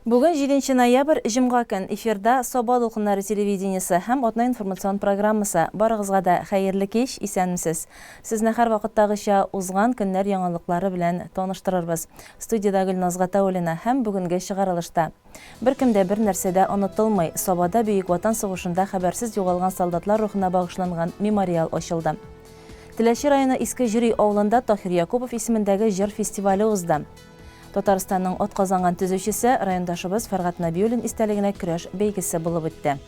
Бүген 7 ноябрь, җомга көн. Эфирда Саба дулкыннары телевидениесе һәм Атна информацион программасы. Барыгызга да хәерле кич, исәнмесез. Сезне һәрвакыттагыча узган көннәр яңалыклары белән таныштырырбыз. Студиядә Гөлназ Гатауллина һәм бүгенге чыгарылышта. Беркем дә бернәрсә дә онытылмый. Сабада Бөек Ватан сугышында хәбәрсез югалган солдатлар рухына багышланган мемориал ачылды. Теләче районы Иске Җөри авылында Таһир Якупов исемендәге җыр фестивале узды. Татарстанның атказанган төзүчесе, райондашыбыз Фәргать Нәбиуллин истәлегенә көрәш бәйгесе булып үтте.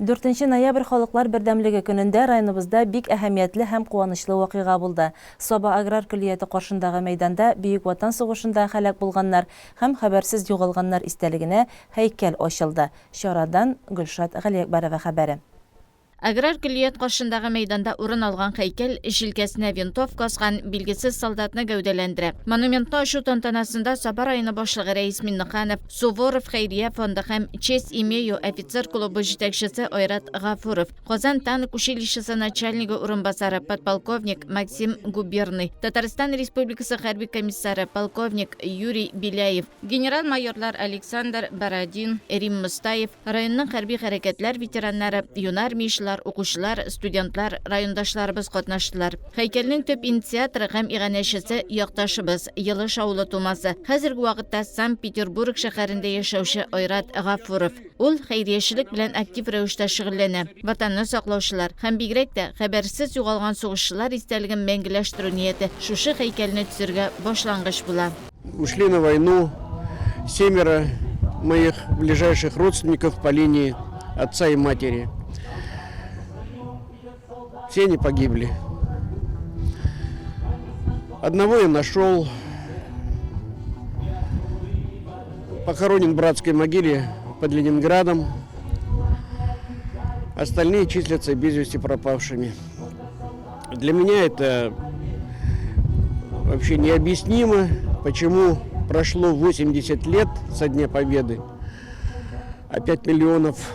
Дүртенче ноябрь Халыклар бердәмлеге көнендә районыбызда бик әһәмиятле һәм куанычлы вакыйга булды. Саба аграр көллияте каршындагы мәйданда Бөек Ватан сугышында һәлак булганнар һәм хәбәрсез югалганнар истәлегенә һәйкәл ачылды. Чарадан Гөлшат Галиәкбәрова хәбәре. Аграр көллият каршындагы мәйданда урын алган һәйкәл җилкәсенә винтовка аскан билгесез солдатны гәүдәләндерә. Монументны ачу тантанасында Саба районы башлыгы Рәис Миннеханов, Суворов хәйрия фонды һәм Честь имею офицер клубы җитәкчесе Айрат Гафуров, Казан танк училищесы начальнигы урынбасары, подполковник Максим Губерный, Татарстан Республикасы хәрби комиссары, полковник Юрий Беляев, генерал-майорлар Александр Бородин, Рим Мостаев, Районның хәрби хәрәкәтләр ветераннары, юнармиячеләр, укучылар, студентлар, райондашларыбыз катнаштылар. Һәйкәлнең төп инициаторы һәм иганәчесе, якташыбыз, Елыш авылы тумасы, хәзерге вакытта Санкт-Петербург шәһәрендә яшәүче Айрат Гафуров. Ул хәйриячелек белән актив рәвештә шөгыльләнә, Ватанны саклаучылар һәм бигрәк тә хәбәрсез югалган сугышчылар истәлеген мәңгеләштерү нияте шушы һәйкәлне төзергә башлангыч була. Ушли на войну семеро моих ближайших родственников по линии отца и матери. Все они погибли. Одного я нашел, похоронен в братской могиле под Ленинградом. Остальные числятся без вести пропавшими. Для меня это вообще необъяснимо, почему прошло 80 лет со Дня Победы, а 5 миллионов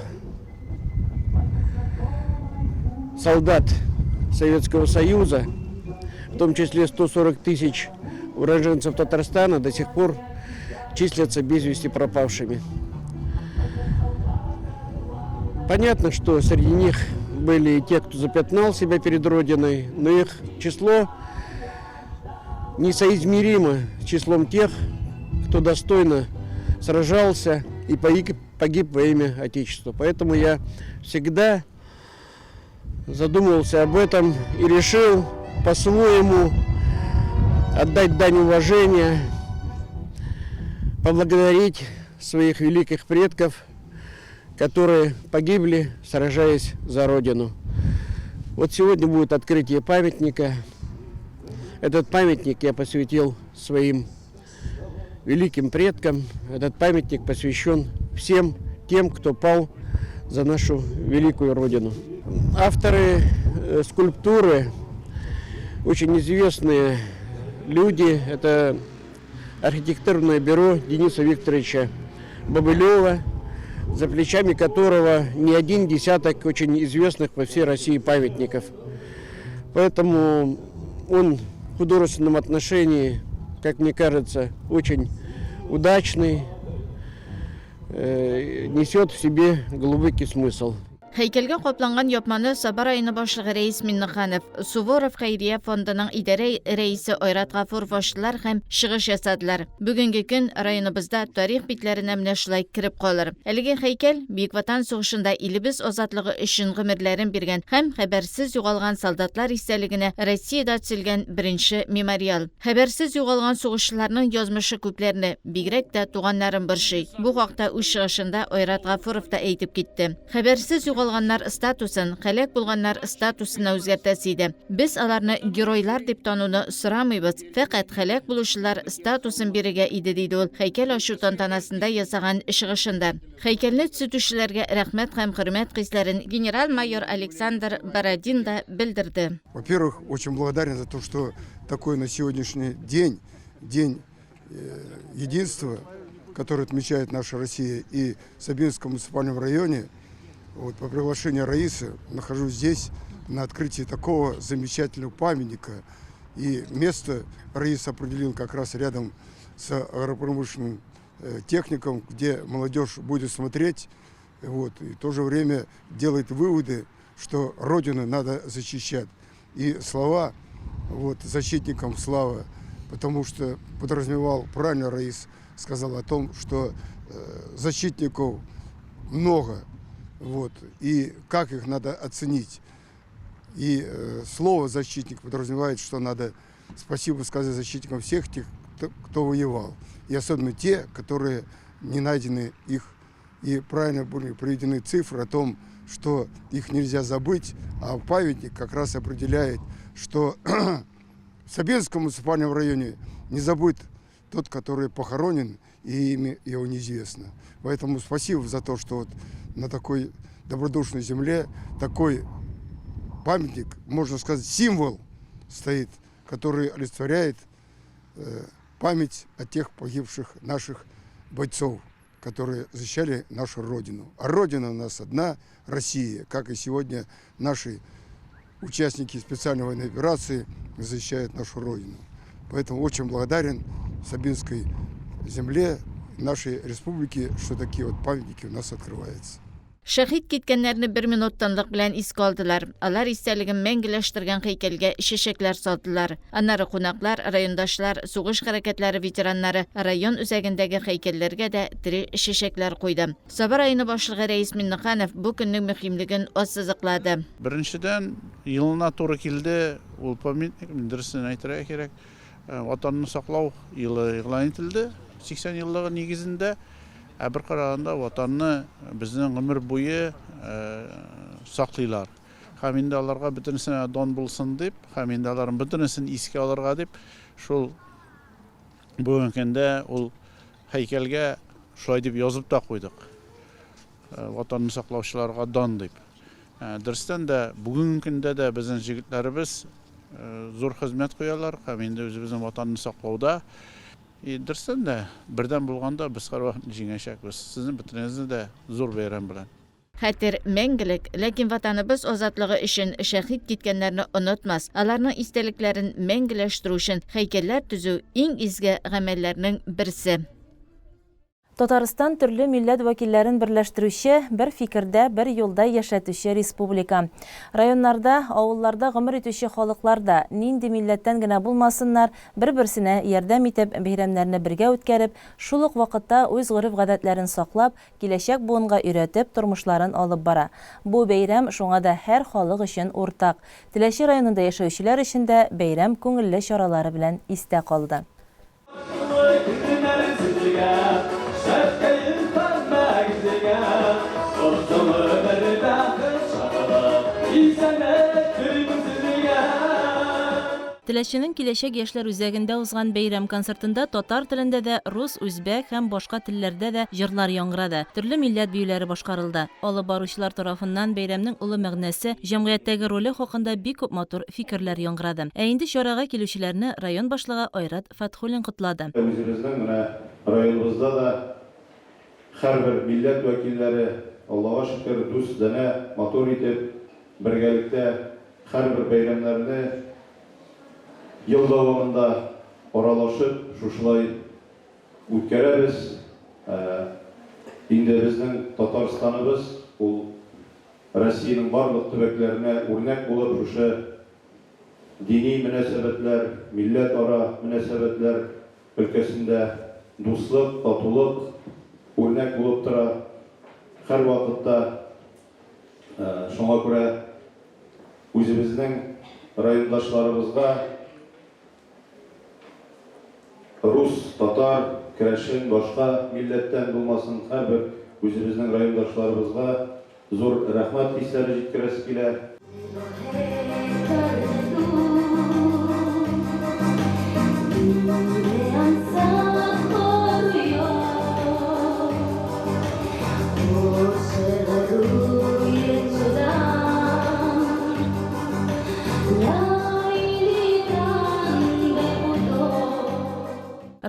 солдат Советского Союза, в том числе 140 тысяч уроженцев Татарстана, до сих пор числятся без вести пропавшими. Понятно, что среди них были и те, кто запятнал себя перед Родиной, но их число несоизмеримо с числом тех, кто достойно сражался и погиб во имя Отечества. Поэтому я всегда задумывался об этом и решил по-своему отдать дань уважения, поблагодарить своих великих предков, которые погибли, сражаясь за Родину. Вот сегодня будет открытие памятника. Этот памятник я посвятил своим великим предкам. Этот памятник посвящен всем тем, кто пал за нашу великую Родину. Авторы скульптуры очень известные люди. Это архитектурное бюро Дениса Викторовича Бобылева, за плечами которого не один десяток очень известных по всей России памятников. Поэтому он в художественном отношении, как мне кажется, очень удачный, несет в себе глубокий смысл. Һәйкәлгә капланган япманы Саба районы башлыгы Рәис Миннеханов, Суворов хәйрия фондының идарә рәисе Айрат Гафуров ачтылар һәм чыгыш ясадылар. Бүгенге көн районыбызда тарих битләренә менә шулай кереп калыр. Әлеге һәйкәл Бөек Ватан сугышында илебез азатлыгы өчен гомерләрен биргән һәм хәбәрсез югалган солдатлар истәлегенә Россиядә төзелгән беренче мемориал. Хәбәрсез югалган сугышчыларның язмышы күпләрне, бигрәк тә туганнарын борчый. Бу хакта үз чыгышында Айрат Гафуров та әйтеп китте. Хәбәрсез югалганнар статусын һәлак булганнар статусына үзгәртәсе иде. Без аларны геройлар дип тануны сорамыйбыз, фәкать һәлак булучылар статусын бирергә иде, диде ул һәйкәл ачу тантанасында ясаган чыгышында. Һәйкәлне төзетүчеләргә рәхмәт һәм хөрмәт хисләрен генерал-майор Александр Бородин да белдерде. Во-первых, очень благодарен за то, что такой на сегодняшний день, день единства, который отмечает наша Россия и в Сабинском муниципальном районе, вот, по приглашению Раисы нахожусь здесь на открытии такого замечательного памятника. И место Раиса определил как раз рядом с агропромышленным э, техником, где молодежь будет смотреть, вот, и в то же время делает выводы, что Родину надо защищать. И слова вот, защитникам слава, потому что подразумевал, правильно Раис сказал о том, что э, защитников много, вот, и как их надо оценить. И э, слово «защитник» подразумевает, что надо спасибо сказать защитникам всех тех, кто, кто воевал. И особенно те, которые не найдены их. И правильно были приведены цифры о том, что их нельзя забыть, а памятник как раз определяет, что в Сабинском муниципальном районе не забыт тот, который похоронен, и имя его неизвестно. Поэтому спасибо за то, что вот на такой добродушной земле такой памятник, можно сказать, символ стоит, который олицетворяет э, память о тех погибших наших бойцов, которые защищали нашу Родину. А Родина у нас одна – Россия, как и сегодня наши участники специальной военной операции защищают нашу Родину. Поэтому очень благодарен Сабинской земле, нашей республике, что такие вот памятники у нас открываются. Шәһит киткәннәрне бер минут тынлык белән искә алдылар. Алар истәлеген мәңгеләштергән һәйкәлгә чәчәкләр салдылар. Аннары кунаклар, райондашлар, сугыш хәрәкәтләре ветераннары район үзәгендәге һәйкәлләргә дә тере чәчәкләр куйды. Саба районы башлыгы Рәис Миннеханов бу көннең мөһимлеген ассызыклады. Беренчедән, елына туры килде ул памятник, дөресен әйтергә кирәк. Ватанны саклау елы игълан ителде, 80 еллыгы нигезендә. Ә бер караганда Ватанны безнең гомер буе саклыйлар. Һәм инде аларга бөтенесенә дан булсын дип, һәм инде аларның бөтенесен искә алырга дип, шул бүгенге көндә ул һәйкәлгә шулай дип язып та куйдык. Ватанны саклаучыларга дан дип. Дөрестән дә, бүгенге көндә дә безнең җегетләребез зур хезмәт куялар һәм инде үзебезнең Ватанны саклауда. И дөрестән дә, бердәм булганда без һәрвакыт җиңәчәкбез. Сезне бөтенегезне дә зур бәйрәм белән. Хәтер мәңгелек, ләкин Ватаныбыз азатлыгы өчен шәһит киткәннәрне онытмас, аларның истәлекләрен мәңгеләштерү өчен һәйкәлләр төзү иң изге гамәлләрнең берсе. Татарстан төрле милләт вәкилләрен берләштерүче, бер фикердә, бер юлда яшәтүче республика. Районнарда, авылларда гомер итүче халыклар да, нинди милләттән генә булмасыннар, бер-берсенә ярдәм итеп, бәйрәмнәрне бергә үткәреп, шул ук вакытта үз гореф-гадәтләрен саклап, киләчәк буынга өйрәтеп, тормышларын алып бара. Бу бәйрәм шуңа да һәр халык өчен уртак. Теләче районында яшәүчеләр өчен дә бәйрәм күңелле чаралары белән истә калды. Теләченең Киләчәк яшьләр үзәгендә узган бәйрәм концертында татар телендә дә, рус, үзбәк һәм башка телләрдә дә җырлар яңгырады, төрле милләт биюләре башкарылды. Алып баручылар тарафыннан бәйрәмнең олы мәгънәсе, җәмгыятьтәге роле хакында бик күп матур фикерләр яңгырады. Ә инде чарага килүчеләрне район башлыгы Айрат Фәтхуллин котлады. Үзебезнең менә районыбызда да һәрбер милләт вәкилләре, Аллага шөкер, дус-данә, матур итеп, бергәлектә һәрбер бәйрәмнәрне ел дәвамында аралашып, шушылай үткәрәбез. Инде безнең Татарстаныбыз ул Россиянең барлык төбәкләренә үрнәк булып шушы Дини мөнәсәбәтләр, милләтара мөнәсәбәтләр өлкәсендә дуслык, татулык үрнәк булып тора һәрвакытта. Шуңа күрә үзебезнең райондашларыбызга рус, татар, керәшен, башка милләттән булмасын, һәрбер үзебезнең райондашларыбызга Зур рәхмәт хисләре җиткерәсе килә.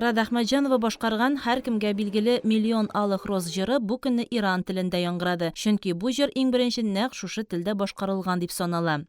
Рада Әхмәтҗанова башкарган һәркемгә билгеле Миллион алых роз җыры бу көнне иран телендә яңгырады, чөнки бу җыр иң беренче нәкъ шушы телдә башкарылган дип санала.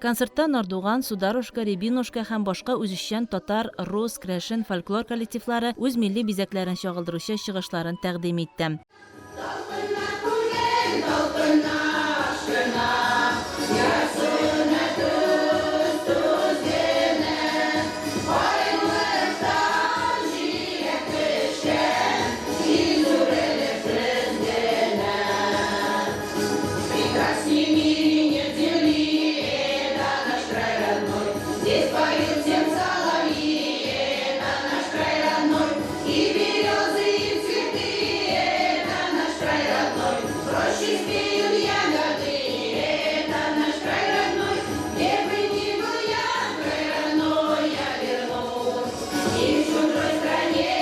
Концертта Нардуган, Сударушка, Рябинушка һәм башка үзешчән татар, рус, керәшен фольклор коллективлары үз милли бизәкләрен чагылдыручы чыгышларын тәкъдим итте. Талпына күңел, талпына, ашкына, Ярсуына түз, түз генә. Каенлыктан җиләк пешкән, Тиз үрелеп без генә. Прекрасней в мире нет земли, Это наш край родной. Здесь поют всем соловьи, Это наш край родной. И березы, и цветы, Это наш край родной. В роще спеют ягоды, Это наш край родной. Где бы ни был я, край родной, я вернусь. И в чужой стране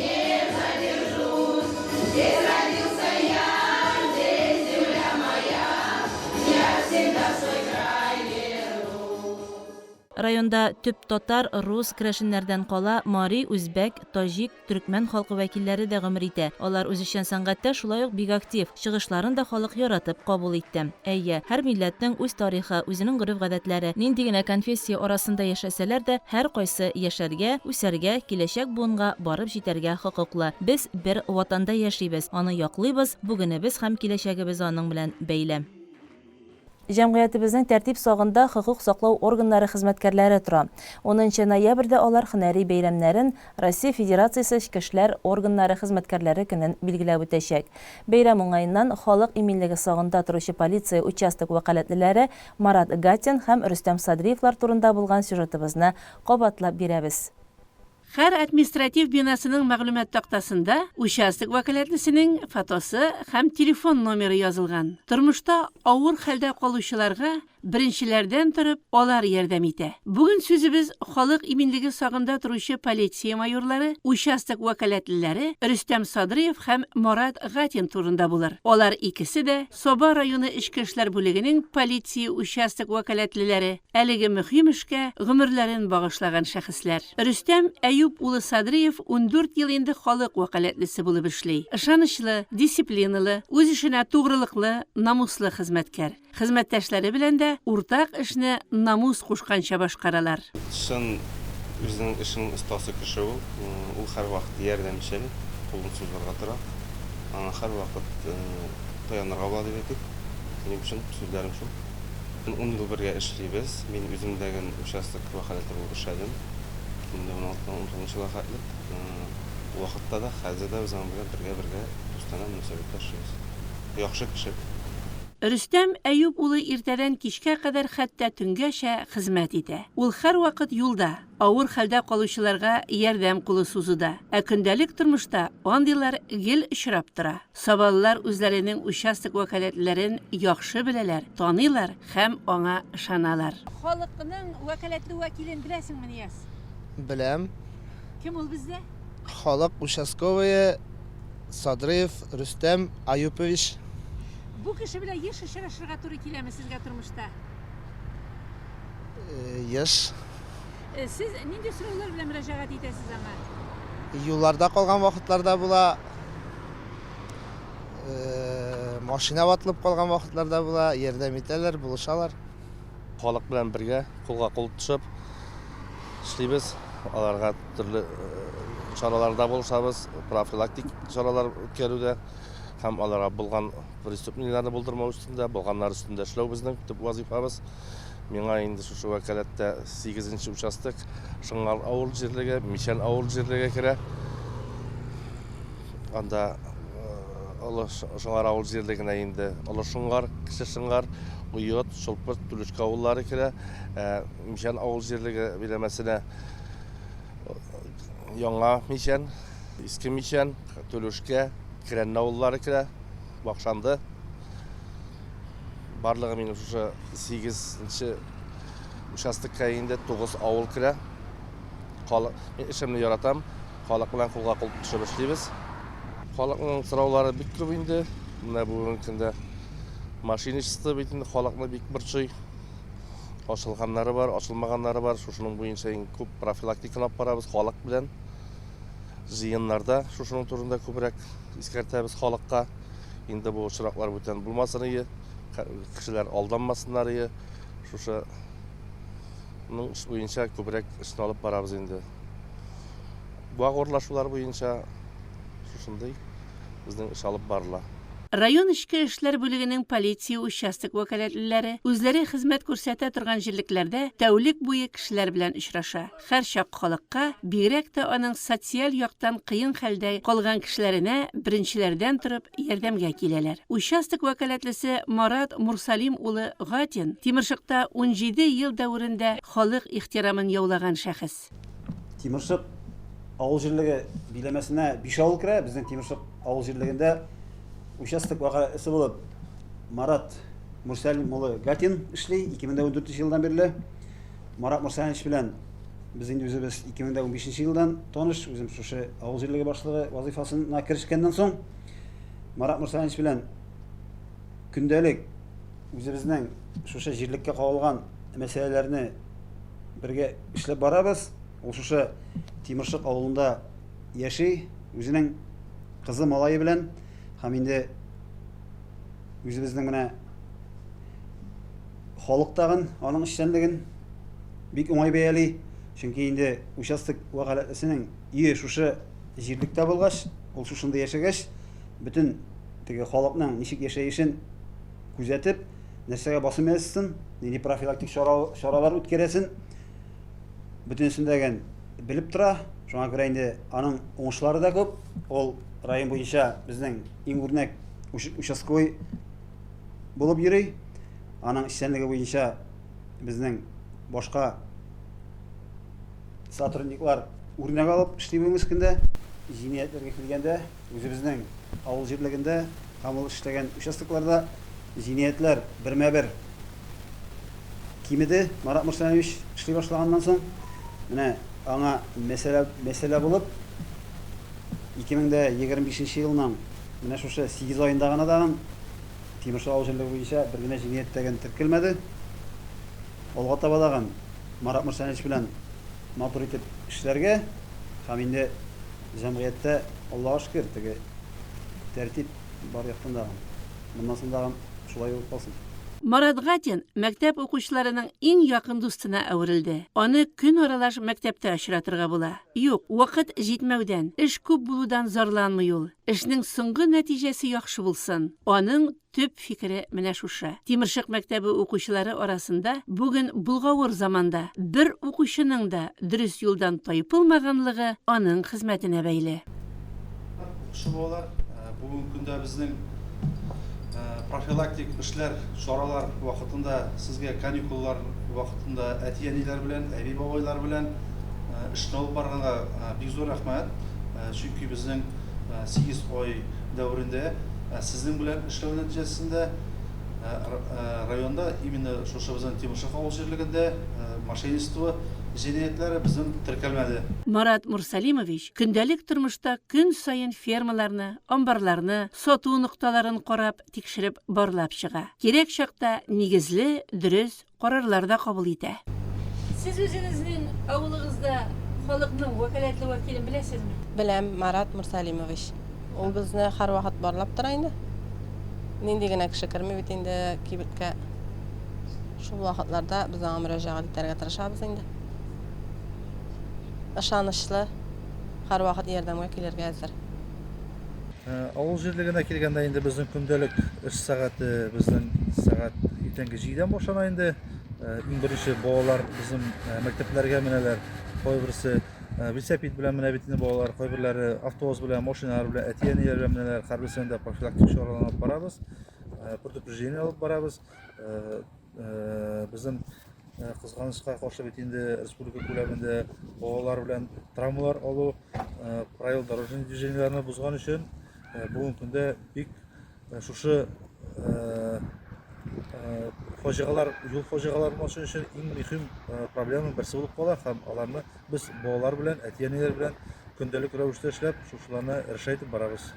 не задержусь. Здесь родился я, здесь земля моя, Я всегда в свой край вернусь. Районда төп татар, рус, керәшеннәрдән кала мари, үзбәк, таҗик, төрекмән халкы вәкилләре дә гомер итә. Алар үзешчән сәнгатьтә шулай ук бик актив, чыгышларын да халык яратып кабул итте. Әйе, һәр милләтнең үз тарихы, үзенең гореф-гадәтләре, нинди генә конфессия арасында яшәсәләр дә, һәркайсы яшәргә, үсәргә, киләчәк буынга барып җитәргә хокуклы. Без бер Ватанда яшибез, аны яклыйбыз, бүгенебез һәм киләчәгебез аның белән бәйле. Җәмгыятебезнең тәртип сагында хокук саклау органнары хезмәткәрләре тора. Унынчы ноябрьдә алар һөнәри бәйрәмнәрен, Россия Федерациясе Эчке эшләр органнары хезмәткәрләре көнен билгеләп үтәчәк. Бәйрәм уңаеннан халык иминлеге сагында торучы полиция участок вәкаләтлеләре Марат Гатин һәм Рөстәм Садриевлар турында булган сюжетыбызны кабатлап бирәбез. Һәр административ бинасының мәгълүмат тактасында участок вәкаләтлесенең фотосы һәм телефон номеры язылган. Тормышта авыр хәлдә калучыларга беренчеләрдән торып алар ярдәм итә. Бүген сүзебез халык иминлеге сагында торучы полиция майорлары, участок вәкаләтлеләре Рөстәм Садриев һәм Марат Гатин турында булыр. Алар икесе дә Саба районы эчке эшләр бүлегенең полиция участок вәкаләтлеләре, әлеге мөһим эшкә гомерләрен багышлаган шәхесләр. Рөстәм Әюп улы Садриев 14 ел инде халык вәкаләтлесе булып эшли. Ышанычлы, дисциплиналы, үз эшенә тугрылыклы, намуслы хезмәткәр. Хезмәттәшләре белән дә уртак эшне намус кушканча башкаралар. Чын үзенең эшенең остасы кеше ул. Ул һәрвакыт ярдәмчел, кулын сузарга тора. Аңа һәрвакыт таянырга була дип әйтик. Минем өчен сүзләрем шул. Ун ел бергә эшлибез. Мин үзем дә участок вәкаләте булып эшләдем. Инде 16-дан 19 елга хәтле. Ул вакытта да, хәзер дә без аның белән бергә-бергә дустанә мөнәсәбәттә эшлибез. Яхшы кеше. Рөстәм Әюп улы иртәдән кичкә кадәр, хәтта төнгәчә хезмәт итә. Ул һәрвакыт юлда, авыр хәлдә калучыларга ярдәм кулы сузуда. Ә көндәлек тормышта андыйлар гел очрап тора. Сабалылар үзләренең участок вәкаләтлеләрен яхшы беләләр, таныйлар һәм аңа ышаналар. Халыкның вәкаләтле вәкилен беләсеңме, Нияз? Беләм. Кем ул бездә? Халык участковые Садриев Рөстәм Аюпович. Бу кеше белән еш очрашырга туры киләме сезгә тормышта? Еш. Сез нинди сораулар белән мөрәҗәгать итәсез аңа? Юлларда калган вакытларда була, машина ватылып калган вакытларда була, ярдәм итәләр, булышалар. Халык белән бергә кулга-кул тотышып эшлибез. Аларга төрле чараларда булышабыз, профилактик чаралар үткәрүдә һәм аларга булган преступлениеләрне булдырмау өстендә, булганнар өстендә эшләү безнең төп вазифабыз. Миңа инде шушы вәкаләттә 8 участок, Шыңгар авыл җирлеге, Мичән авыл җирлеге керә. Анда Олы Шыңгар авыл җирлегенә инде Олы Шыңгар, Кече Шыңгар, Оет, Шолпырт, Түлешкә авыллары керә. Мичән авыл җирлеге биләмәсенә Яңа Мичән, Иске Мичән, Түлешкә, Керәнне авыллары керә, Бакшанды. Барлыгы минем шушы 8 участокка инде 9 авыл керә. Халык, мин эшемне яратам. Халык белән кулга кул тотышып эшлибез. Халыкның сораулары бик күп инде. Менә бүгенге көндә мошенничество бит инде халыкны бик борчый. Ачылганнары бар, ачылмаганнары бар. Шушының буенча иң күп профилактиканы алып барабыз халык белән. Җыеннарда шушының турында күбрәк искәртәбез халыкка. Инде бу очраклар бүтән булмасын ие. Кешеләр алданмасыннар ие. Шушы ның эш буенча күбрәк эшне алып барабыз инде. Вак урлашулар буенча шушындый безнең эш алып барыла. Район эчке эшләр бүлегенең полиция участок вәкаләтлеләре үзләре хезмәт күрсәтә торган җирлекләрдә тәүлек буе кешеләр белән очраша. Һәрчак халыкка, бигрәк тә аның социаль яктан кыен хәлдә калган кешеләренә беренчеләрдән торып ярдәмгә киләләр. Участок вәкаләтлесе Марат Мурсалим улы Гатин Тимершыкта 17 ел дәверендә халык ихтирамын яулаган шәхес. Тимершык авыл җирлеге биләмәсенә биш авыл керә. Безнең Тимершык авыл җирлегендә участок вәкаләтлесе булып Марат Мурсалим улы Гатин эшли 2014 елдан бирле. Марат Мурсалимович белән без инде үзебез 2015 елдан таныш. Үзем шушы авыл җирлеге башлыгы вазыйфасына керешкәннән соң Марат Мурсалимович белән көндәлек үзебезнең шушы җирлеккә кагылган мәсьәләләрне бергә эшләп барабыз. Ул шушы Тимершык авылында яши, үзенең кызы, малае белән һәм инде үзебезнең менә халык тагын аның эшчәнлеген бик уңай бәяли. Чөнки инде участок вәкаләтлесенең өе шушы җирлектә булгач, ул шушында яшәгәч, бөтен теге халыкның ничек яшәешен күзәтеп, нәрсәгә басым ясасын, нинди профилактик чара, чаралар үткәрәсен, бөтенесен дә белеп тора. Шуңа күрә инде аның уңышлары да күп. Ул район буенча безнең иң үрнәк участковый булып йөри. Аның эшчәнлеге буенча безнең башка сотрудниклар үрнәк алып эшли бүгенге көндә. Җинаятьләргә килгәндә, Үзебезнең авыл җирлегендә һәм ул эшләгән участокларда җинаятьләр бермә-бер кимеде. Марат Мурсалимович эшли башлаганнан соң, менә аңа мәсьәлә, мәсьәлә булып, 2025 нче елның менә шушы 8 аенда гына тагын Тимершык авыл җирлеге буенча бер генә җинаять тәген теркәлмәде. Алга таба тагын Марат Мурсалимович белән матур итеп эшләргә һәм инде Җәмгыятьтә, Аллага шөкер, теге тәртип бар яктан да. Моннан соң да шулай булып калсын. Марат Гатин мәктәп укучыларының иң якын дустына әверелде. Аны көн аралаш мәктәптә очратырга була. Юк, вакыт җитмәүдән, эш күп булудан зарланмый ул. Эшнең соңгы нәтиҗәсе яхшы булсын. Аның Төп фикере менә шушы. Тимершык мәктәбе укучылары арасында бүген болгавыр заманда бер укучының да дөрес юлдан тайпылмаганлыгы аның хезмәтенә бәйле. Укучы балалар, бүгенге көндә безнең профилактик эшләр, чаралар вакытында сезгә каникуллар вакытында әти-әниләр белән, әби-бабайлар белән эшне алып барганга бик зур рәхмәт. Чөнки безнең 8 ай дәверендә сезнең белән эшләү нәтиҗәсендә районда, именно шушы безнең Тимершык авыл җирлегендә мошенничество җинаятьләре безнең теркәлмәде. Марат Мурсалимович көндәлек тормышта көн саен фермаларны, амбарларны, сату нокталарын карап, тикшереп, барлап чыга. Кирәк чакта нигезле, дөрес, карарлар да кабул итә. Сез үзегезнең авылыгызда халыкның вәкаләтле вәкилен беләсезме? Беләм, Марат Мурсалимович. Ул безне һәрвакыт барлап тора инде. Нинди генә кеше керми бит инде кибеткә. Шул вакытларда без аңа мөрәҗәгать итәргә тырышабыз инде. Ышанычлы, һәрвакыт ярдәмгә килергә әзер. Авыл җирлегенә килгәндә инде безнең көндәлек эш сәгате безнең сәгать иртәнге җидедән башлана инде. Иң беренче балалар безнең мәктәпләргә менәләр. Кайберсе велосипед белән менә бит инде балалар, кайберләре автобус белән, машиналар белән, әти-әниләр белән менәләр. Һәрберсенә дә профилактик чаралар алып барабыз, предупреждение алып барабыз. Безнең кызганычка каршы бит инде республика күләмендә балалар белән травмалар алу, правила дорожного движениеләрне бозган өчен бүгенге көндә бик шушы фаҗигалар, юл фаҗигалары булмасын өчен иң мөһим проблеманың берсе булып кала һәм аларны без балалар белән, әти-әниләр белән көндәлек рәвештә эшләп, шушыларны решать итеп барабыз.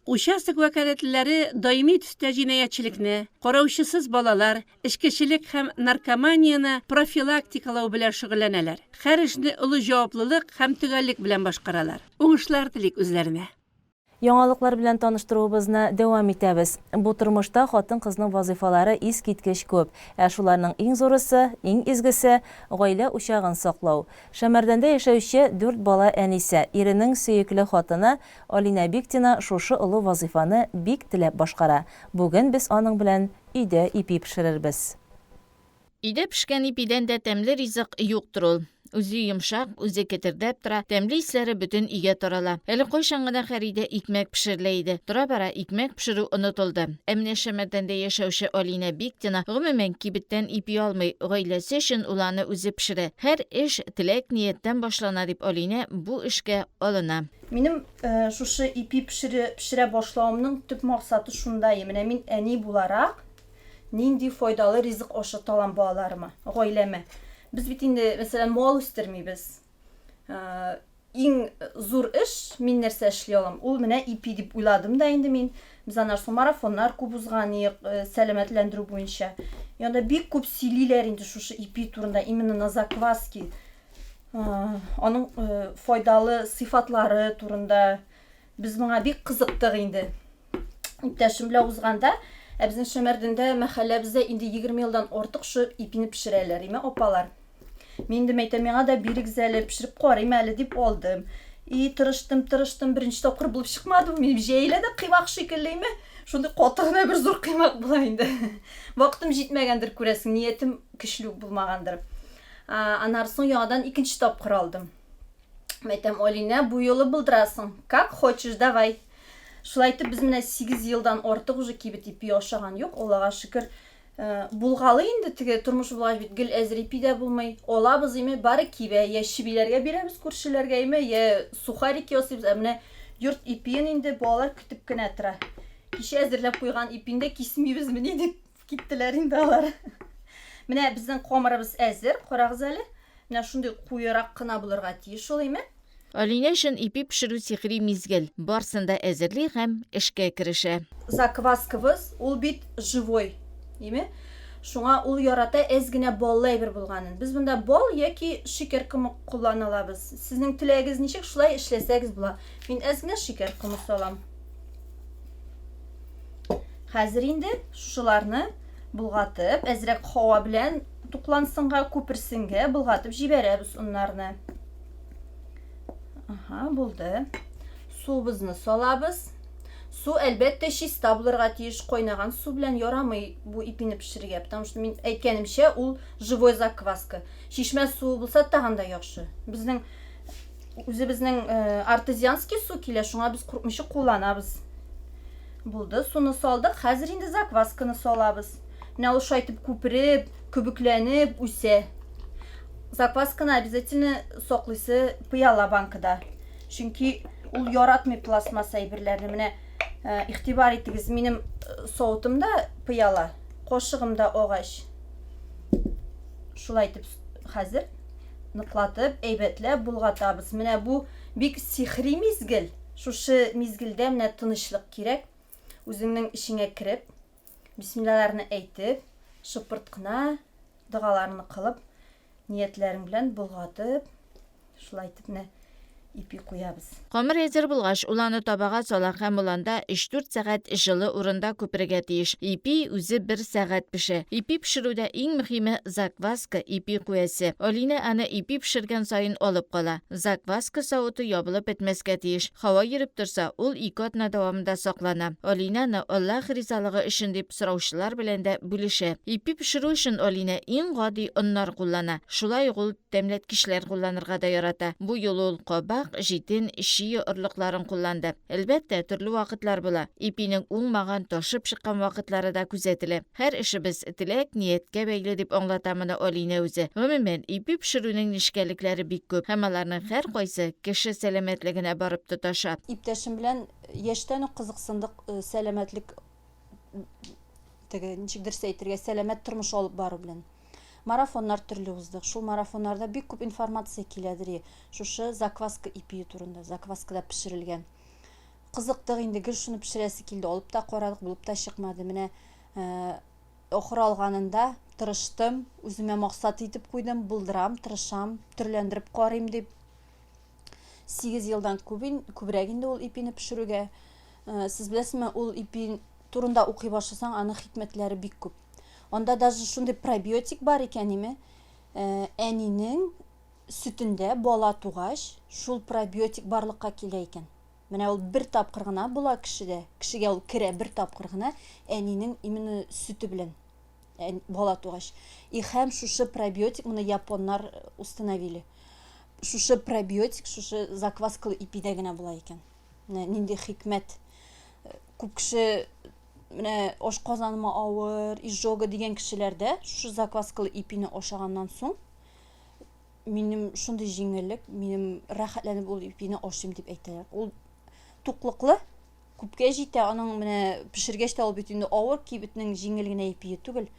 Участок вәкаләтлеләре даими төстә җинаятьчелекне, караучысыз балалар, эчкечелек һәм наркоманияне профилактикалау белән шөгыльләнәләр. Һәр эшне олы җаваплылык һәм төгәллек белән башкаралар. Уңышлар телик үзләренә. Яңалыклар белән таныштыруыбызны дәвам итәбез. Бу тормышта хатын-кызның вазыйфалары искиткеч күп. Ә шуларның иң зурысы, иң изгесе, гаилә учагын саклау. Шәмәрдәндә яшәүче дүрт бала әнисе, иренең сөекле хатыны Алинә Биктина шушы олы вазыйфаны бик теләп башкара. Бүген без аның белән өйдә ипи пешерербез. Өйдә пешкән ипидән дә тәмле ризык юктыр ул. Үзе йомшак, үзе кетердәп тора, тәмле исләре бөтен өйгә тарала. Әле кайчан гына һәр өйдә икмәк пешерелә иде. Тора-бара икмәк пешерү онытылды. Ә менә Шәмәрдәндә яшәүче Алинә Биктина, гомумән, кибеттән ипи алмый, гаиләсе өчен ул аны үзе пешерә. Һәр эш теләк-нияттән башлана, дип Алинә бу эшкә алына. Минем шушы ипи пешерә башлавымның төп максаты шунда, менә мин әни буларак, Нинди файдалы ризык ашата алам балаларыма, гаиләмә? Без бит инде, мәсәлән, мал үстермибез. Иң зур эш, мин нәрсә эшли алам, ул менә ипи дип уйладым да инде мин. Без аннан соң марафоннар күп узган идек, сәламәтләндерү буенча. И анда бик күп сөйлиләр инде шушы ипи турында, именно на закваске. Аның файдалы сыйфатлары турында. Без моңа бик кызыктык инде. Иптәшем белән узганда, ә безнең Шәмәрдәндә мәхәлләбездә инде 20 елдан артык шу ипине пешерәләр, име апалар. Мин инде мәйтәм, миңа да бирегез әле, пешереп карыйм әле дип алдым. И тырыштым, тырыштым, беренче тапкыр булып чыкмады бу минем. Җәелә дә кыймак шикелле име? Шундый каты гына бер зур кыймак була инде. Вакытым җитмәгәндер, күрәсең, ниятем көчле үк булмагандыр. Аннары соң яңадан икенче тапкыр алдым. Мәйтәм, Алинә, бу юлы булдырасың. Как хочешь, давай. Шулай итеп, без менә 8 елдан артык уже кибет ипи ашаган юк, Аллага шөкер. Э, булгалы инде теге тормыш булгач бит гел әзер ипи дә булмый. Алабыз име, бары кибә, я чебиләргә бирәбез күршеләргә име, я сухарик ясыйбыз. Ә менә йорт ипиен инде балалар көтеп кенә тора. Кичә әзерләп куйган ипине дә кисмибезмени дип киттеләр инде алар. Менә безнең камырыбыз әзер, карагыз әле. Менә шундый куерак кына булырга тиеш ул, име? Алинә өчен ипи пешерү сихри мизгел. Барсын да әзерли һәм эшкә керешә. Закваскабыз ул бит живой, име? Шуңа ул ярата әз генә баллы әйбер булганын. Без монда бал яки шикәр комы куллана алабыз. Сезнең теләгегез ничек, шулай эшләсәгез була. Мин әз генә шикәр комы салам. Хәзер инде шушыларны болгатып, әзрәк һава белән туклансынга, күперсенгә болгатып җибәрәбез оннарны. Ага, булды. Суыбызны салабыз. Су, әлбәттә, чиста булырга тиеш. Кайнаган су белән ярамый бу ипине пешерергә, потому что мин әйткәнемчә, ул живой закваска. Чишмә суы булса тагын да яхшы. Безнең үзебезнең э, артезианский су килә, шуңа без куркмыйча кулланабыз. Булды, суны салдык, хәзер инде заквасканы салабыз. Менә ул шулай итеп күпереп, көбекләнеп үсә. Заквасканы обязательно саклыйсы пыяла банкада. Чөнки ул яратмый пластмасс әйберләрне. Менә э, игътибар итегез, минем э, савытым да пыяла, кашыгым да агач. Шулай итеп хәзер ныклатып, әйбәтләп болгатабыз. Менә бу бик сихри мизгел. Шушы мизгелдә менә тынычлык кирәк. Үзеңнең эчеңә кереп, бисмиллаларны әйтеп, шыпырт кына догаларны кылып, ниятләрең белән болгатып, шулай итеп менә ипи куябыз. Камыр әзер булгач, ул аны табага сала һәм ул анда өч-дүрт сәгать җылы урында күперергә тиеш. Ипи үзе бер сәгать пешә. Ипи пешерүдә иң мөһиме, закваска, ипи куәсе. Алинә аны ипи пешергән саен алып кала. Закваска савыты ябылып бетмәскә тиеш. Һава йөреп торса, ул ике атна дәвамында саклана. Алинә аны Аллаһ ризалыгы өчен дип сораучылар белән дә бүлешә. Ипи пешерү өчен Алинә иң гади оннар куллана. Шулай ук ул тәмләткечләр кулланырга да ярата. Бу юлы ул кабак, җитен, чия орлыкларын кулланды. Әлбәттә, төрле вакытлар була. Ипинең уңмаган, ташып чыккан вакытлары да күзәтелә. Һәр эшебез теләк, нияткә бәйле, дип аңлата моны Алинә үзе. Гомумән, ипи пешерүнең нечкәлекләре бик күп һәм аларның һәркайсы кеше сәламәтлегенә барып тоташа. Иптәшем белән яшьтән үк кызыксындык сәламәтлек, теге, ничек дөрес әйтергә, сәламәт тормыш алып бару белән. Марафоннар төрле уздык. Шул марафоннарда бик күп информация киләдер. Шушы закваска ипие турында, закваскада пешерелгән. Кызыктык инде, гел шуны пешерәсе килде. Алып та карадык, булып та чыкмады. Менә э, ахыр алганында тырыштым, үземә максат итеп куйдым, булдырам, тырышам, төрләндереп карыйм дип. 8 елдан күп, күбрәк инде ул ипине пешерүгә. Сез беләсезме, ул ипи турында укый башласаң, аның хикмәтләре бик күп. Анда даже шундый пробиотик бар икән, име, әнинең сөтендә бала тугач, шул пробиотик барлыкка килә икән. Менә ул бер тапкыр гына була кешедә, кешегә ул керә бер тапкыр гына, әнинең именно сөте белән бала тугач. И һәм шушы пробиотик, моны японнар установили. Шушы пробиотик, шушы закваскалы ипидә генә була икән. Менә нинди хикмәт. Күп кеше менә ашказаныма авыр, изжога дигән кешеләрдә шушы закваскалы ипине ашаганнан соң минем шундый җиңеллек, минем рәхәтләнеп ул ипине ашыйм дип әйтәләр. Ул туклыклы, күпкә җитә, аның менә пешергәч тә ул бит инде авыр, кибетнең җиңел генә ипие түгел.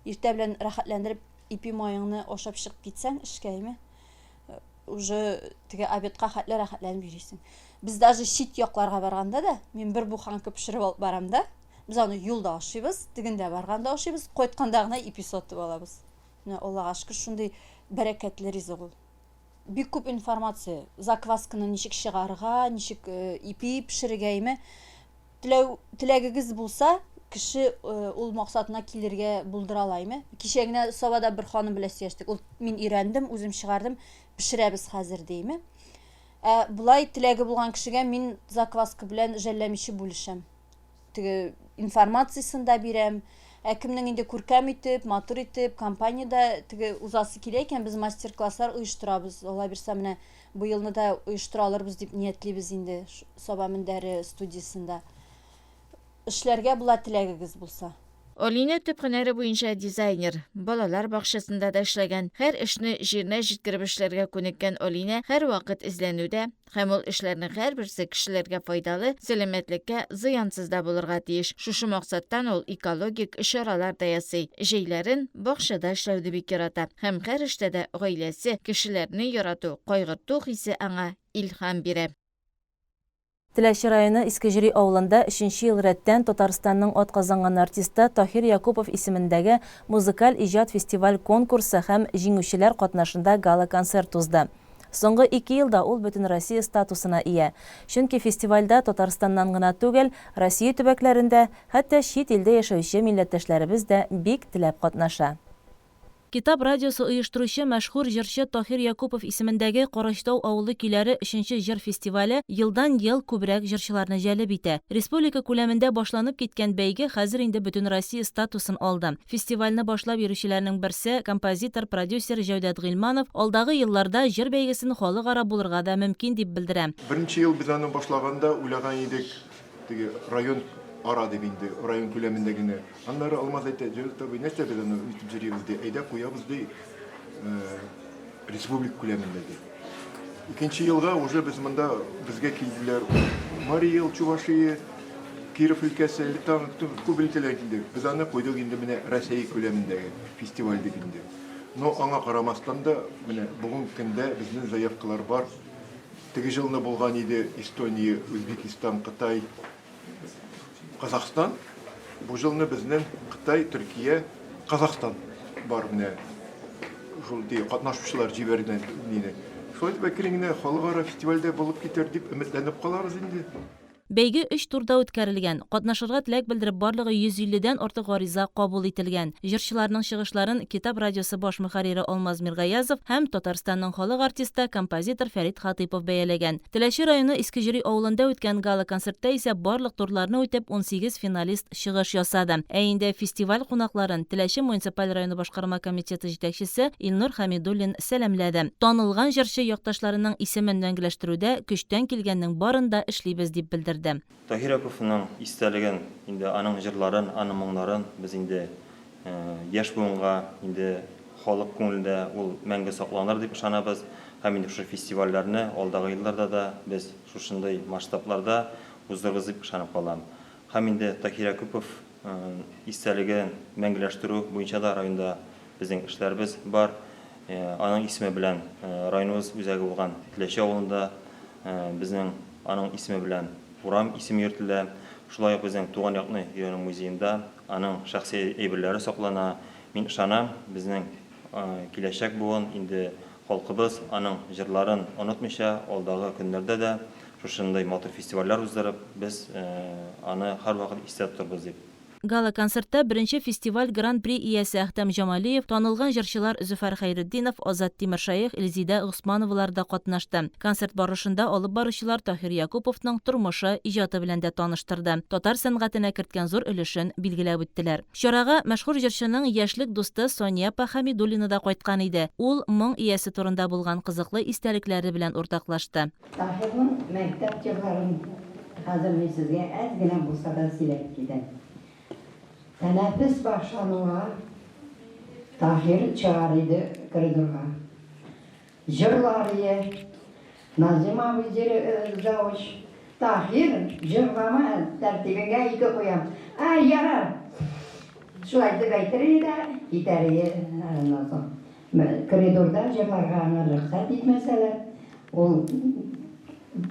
Иртә белән рәхәтләндереп ипи маеңны ашап чыгып китсәң эшкә, әйме? Уже теге обедка хәтле рәхәтләнеп йөрисең. Без даже чит якларга барганда да, мин бер буханка пешереп алып барам да, без аны юлда ашыйбыз, тегендә барганда ашыйбыз, кайтканда гына ипи сатып алабыз. Менә Аллага шөкер, шундый бәрәкәтле ризык ул. Бик күп информация, заквасканы ничек чыгарырга, ничек ипи пешерергә, әйме. Теләү, теләгегез булса, кеше ул максатына килергә булдыра ала, әйме. Кичә генә Сабада бер ханым белән сөйләштек. Ул мин өйрәндем, үзем чыгардым, пешерәбез хәзер, ди, әйме. Ә болай теләге булган кешегә мин закваска белән жәлләмичә бүлешәм. Теге информациясен дә бирәм. Ә кемнең инде күркәм итеп, матур итеп, компаниядә теге узасы килә икән, без мастер-класслар оештырабыз. Алла бирсә, менә быелны да оештыра алырбыз дип ниятлибез инде Саба мендәре студиясендә. Эшләргә була теләгегез булса. Алинә төп һөнәре буенча дизайнер. Балалар бакчасында да эшләгән. Һәр эшне җиренә җиткереп эшләргә күнеккән Алинә һәрвакыт эзләнүдә һәм ул эшләрнең һәрберсе кешеләргә файдалы, сәламәтлеккә зыянсыз да булырга тиеш. Шушы максаттан ул экологик чаралар да ясый. Җәйләрен бакчада эшләүне бик ярата. Һәм һәр эштә дә гаиләсе, кешеләрне ярату, кайгырту хисе аңа илһам бирә. Теләче районы Иске Җөри авылында өченче ел рәттән Татарстанның атказанган артисты Таһир Якупов исемендәге музыкаль иҗат фестиваль-конкурсы һәм җиңүчеләр катнашында гала-концерт узды. Соңгы ике елда ул Бөтенроссия статусына ия. Чөнки фестивальдә Татарстаннан гына түгел, Россия төбәкләрендә, хәтта чит илдә яшәүче милләттәшләребез дә бик теләп катнаша. Китап радиосы оештыручы мәшһүр җырчы Таһир Якупов исемендәге Карачтау авылы көйләре өченче җыр фестивале елдан-ел күбрәк җырчыларны җәлеп итә. Республика күләмендә башланып киткән бәйге хәзер инде Бөтенроссия статусын алды. Фестивальне башлап йөрүчеләрнең берсе, композитор, продюсер Җәүдәт Гыйльманов алдагы елларда җыр бәйгесен халыкара булырга да мөмкин дип белдерә. Беренче ел без аны башлаганда уйлаган идек, теге район ара дип инде, район күләмендә генә. Аннары Алмаз әйтә, Җәүдәт абый, нәрсә без аны үтеп йөрибез, ди, әйдә куябыз, ди, республика күләмендә, ди. Икенче елга уже без монда, безгә килделәр Марий Эл, Чувашия, Киров өлкәсе, әле тагын күп өлкәләр килде. Без аны куйдык инде менә Рәсәй күләмендәге фестиваль дип инде. Но аңа карамастан да, менә бүгенге көндә безнең заявкалар бар. Теге елны булган иде Эстония, Үзбекистан, Кытай, Казахстан. Бу елны безнең Кытай, Төркия, Казахстан бар менә шул ди катнашучылар җибәргән мине. Шулай итеп әкрен генә халыкара фестивальдә булып китәр дип өметләнеп калабыз инде. Бәйге өч турда үткәрелгән. Катнашырга теләк белдереп барлыгы 150 дән артык гариза кабул ителгән. Җырчыларның чыгышларын Китап радиосы баш мөхәррире Алмаз Миргаязов һәм Татарстанның халык артисты, композитор Фәрит Хатыйпов бәяләгән. Теләче районы Иске Җөри авылында үткән гала-концертта исә барлык турларны үтеп, 18 финалист чыгыш ясады. Ә инде фестиваль кунакларын Теләче муниципаль районы башкарма комитеты җитәкчесе Илнур Хәмидуллин сәламләде. Танылган җырчы якташларының исемен мәңгеләштерүдә көчтән килгәннең барын да эшлибез, дип белдерде. Таһир Якуповның истәлеген, инде аның җырларын, аның моңнарын без инде яшь буынга, инде халык күңелендә ул мәңге сакланыр дип ышанабыз. Һәм инде шушы фестивальләрне алдагы елларда да без шушындый масштабларда уздырырбыз дип ышанып калам. Һәм инде Таһир Якупов истәлеген мәңгеләштерү буенча да районда безнең эшләребез бар. Аның исеме белән районыбыз үзәге булган Теләче авылында безнең аның исеме белән урам исеме йөртелә. Шулай ук безнең туган якны өйрәнү музеенда аның шәхси әйберләре саклана. Мин ышанам, безнең киләчәк буын, инде халкыбыз аның җырларын онытмыйча, алдагы көннәрдә дә Шушындый матур фестивальләр уздырып, без аны һәрвакыт истә тотырбыз дип. Гала-концертта беренче фестиваль Гран-при иясе Әхтәм Җамалиев, танылган җырчылар Зөфәр Хәйретдинов, Азат Тимершәех, Илзидә Госмановалар да катнашты. Концерт барышында алып баручылар Таһир Якуповның тормышы, иҗаты белән дә таныштырды, татар сәнгатенә керткән зур өлешен билгеләп үттеләр. Чарага мәшһүр җырчының яшьлек дусты Сания апа Хәмидуллина да кайткан иде. Ул моң иясе турында булган кызыклы истәлекләре белән уртаклашты. Таһирның мәктәп җырларын хәзер мин сезгә әз генә булса да сөйләп китәм. Тәнәфес башлануга Таһир чыгар иде коридорга. Җырлар ие. Назыйм абый завуч, Таһир, җырлама, тәртибеңә ике куям. Ә, ярар! Шулай итеп әйтер иде дә, китәр ие. Аннан соң Коридорда җырларга аңа рөхсәт итмәсәләр, ул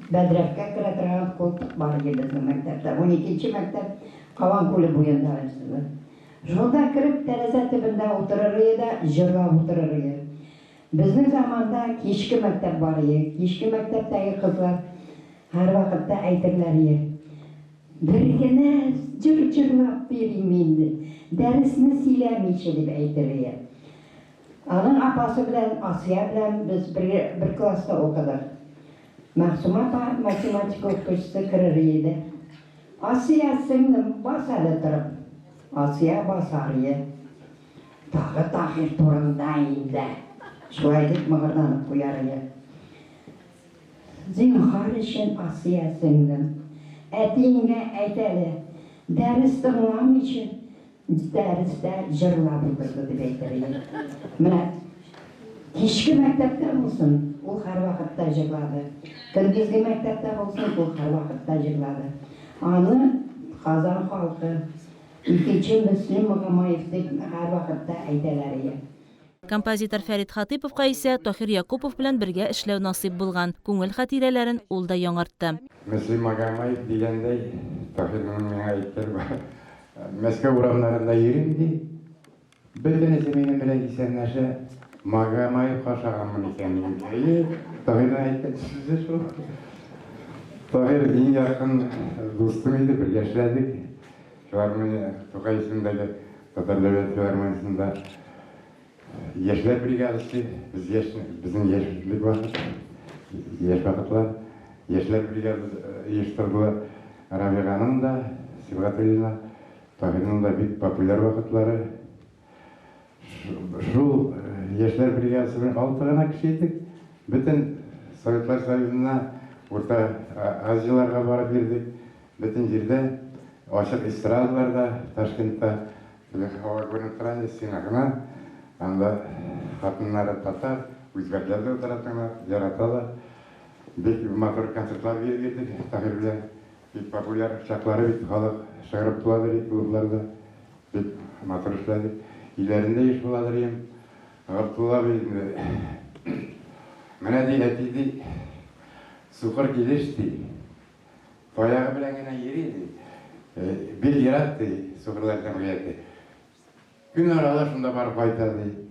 бәдрәфкә керә торган култык бар иде безнең мәктәптә. Уникенче мәктәп Кабан күле буенда эшләде. Шунда кереп тәрәзә төбендә утырыр ие дә җырлап утырыр ие. Безнең заманда кичке мәктәп бар ие. Кичке мәктәптәге кызлар һәрвакытта әйтерләр ие, Бер генә җыр җырлап бирим инде, дәресне сөйләмичә, дип әйтер ие. Аның апасы белән Асия белән без бер, бер класста укыдык. Мәгъсумә апа, математика укытучысы керер иде. Асия, сеңлем, бас әле торып. Асия басар ие. Тагы Таһир турында инде. Шулай дип мыгырданып куяр ие. Зинһар өчен, Асия сеңлем, әтиеңә әйт әле, дәрес тыңламыйча, Дәрестә җырлап утырды дип әйтер идем. Менә кичке мәктәптә булсын, ул һәрвакытта җырлады. Көндезге мәктәптә булсын, ул һәрвакытта җырлады. Аны Казан халкы икенче Мөслим Магомаев дип һәрвакытта әйтәләр иде. Композитор Фәрит Хатыйповка исә Таһир Якупов белән бергә эшләү насыйп булган, күңел хатирәләрен ул да яңартты. Мөслим Магомаев дигәндәй, Таһирның миңа әйткәне бар. Мәскәү урамнарында йөрим, ди. Бөтенесе минем белән исәнләшә. Магомаевка ошаганмын икән, дим. Әйе, Таһирның әйткән сүзе шул. Таһир иң якын дустым иде, бергә эшләдек. Филармония, Тукай исемендәге Татар дәүләт филармониясендә яшьләр бригадасы, без яшь, безнең яшьлек вакыт, яшь вакытлар, яшьләр бригадасы оештырдылар. Рабиганың да, Сибгатуллина, Таһирның да бик популяр вакытлары. Шул яшьләр бригадасы белән алты гына кеше идек. Бөтен Советлар Союзына, Урта Азияләргә барып йөрдек. Бөтен җирдә ачык эстрадаларда, Ташкентта теге һава күренеп тора инде, стена гына. Анда хатыннары татар, үзбәкләр дә утыра тыңлап, яраталар. Бик матур концертлар биреп йөрдек Таһир белән. Бик популяр чаклары бит, халык шыгрып туладыр иде клубларда. Бик матур эшләдек. Өйләрендә еш буладыр идем. Габдулла абый инде, Менә ди, әти ди, сукыр килеш ди. Таягы белән генә йөри, ди. Бик ерак, ди, сукырлар җәмгыяте. Көн аралаш шунда барып кайта, ди.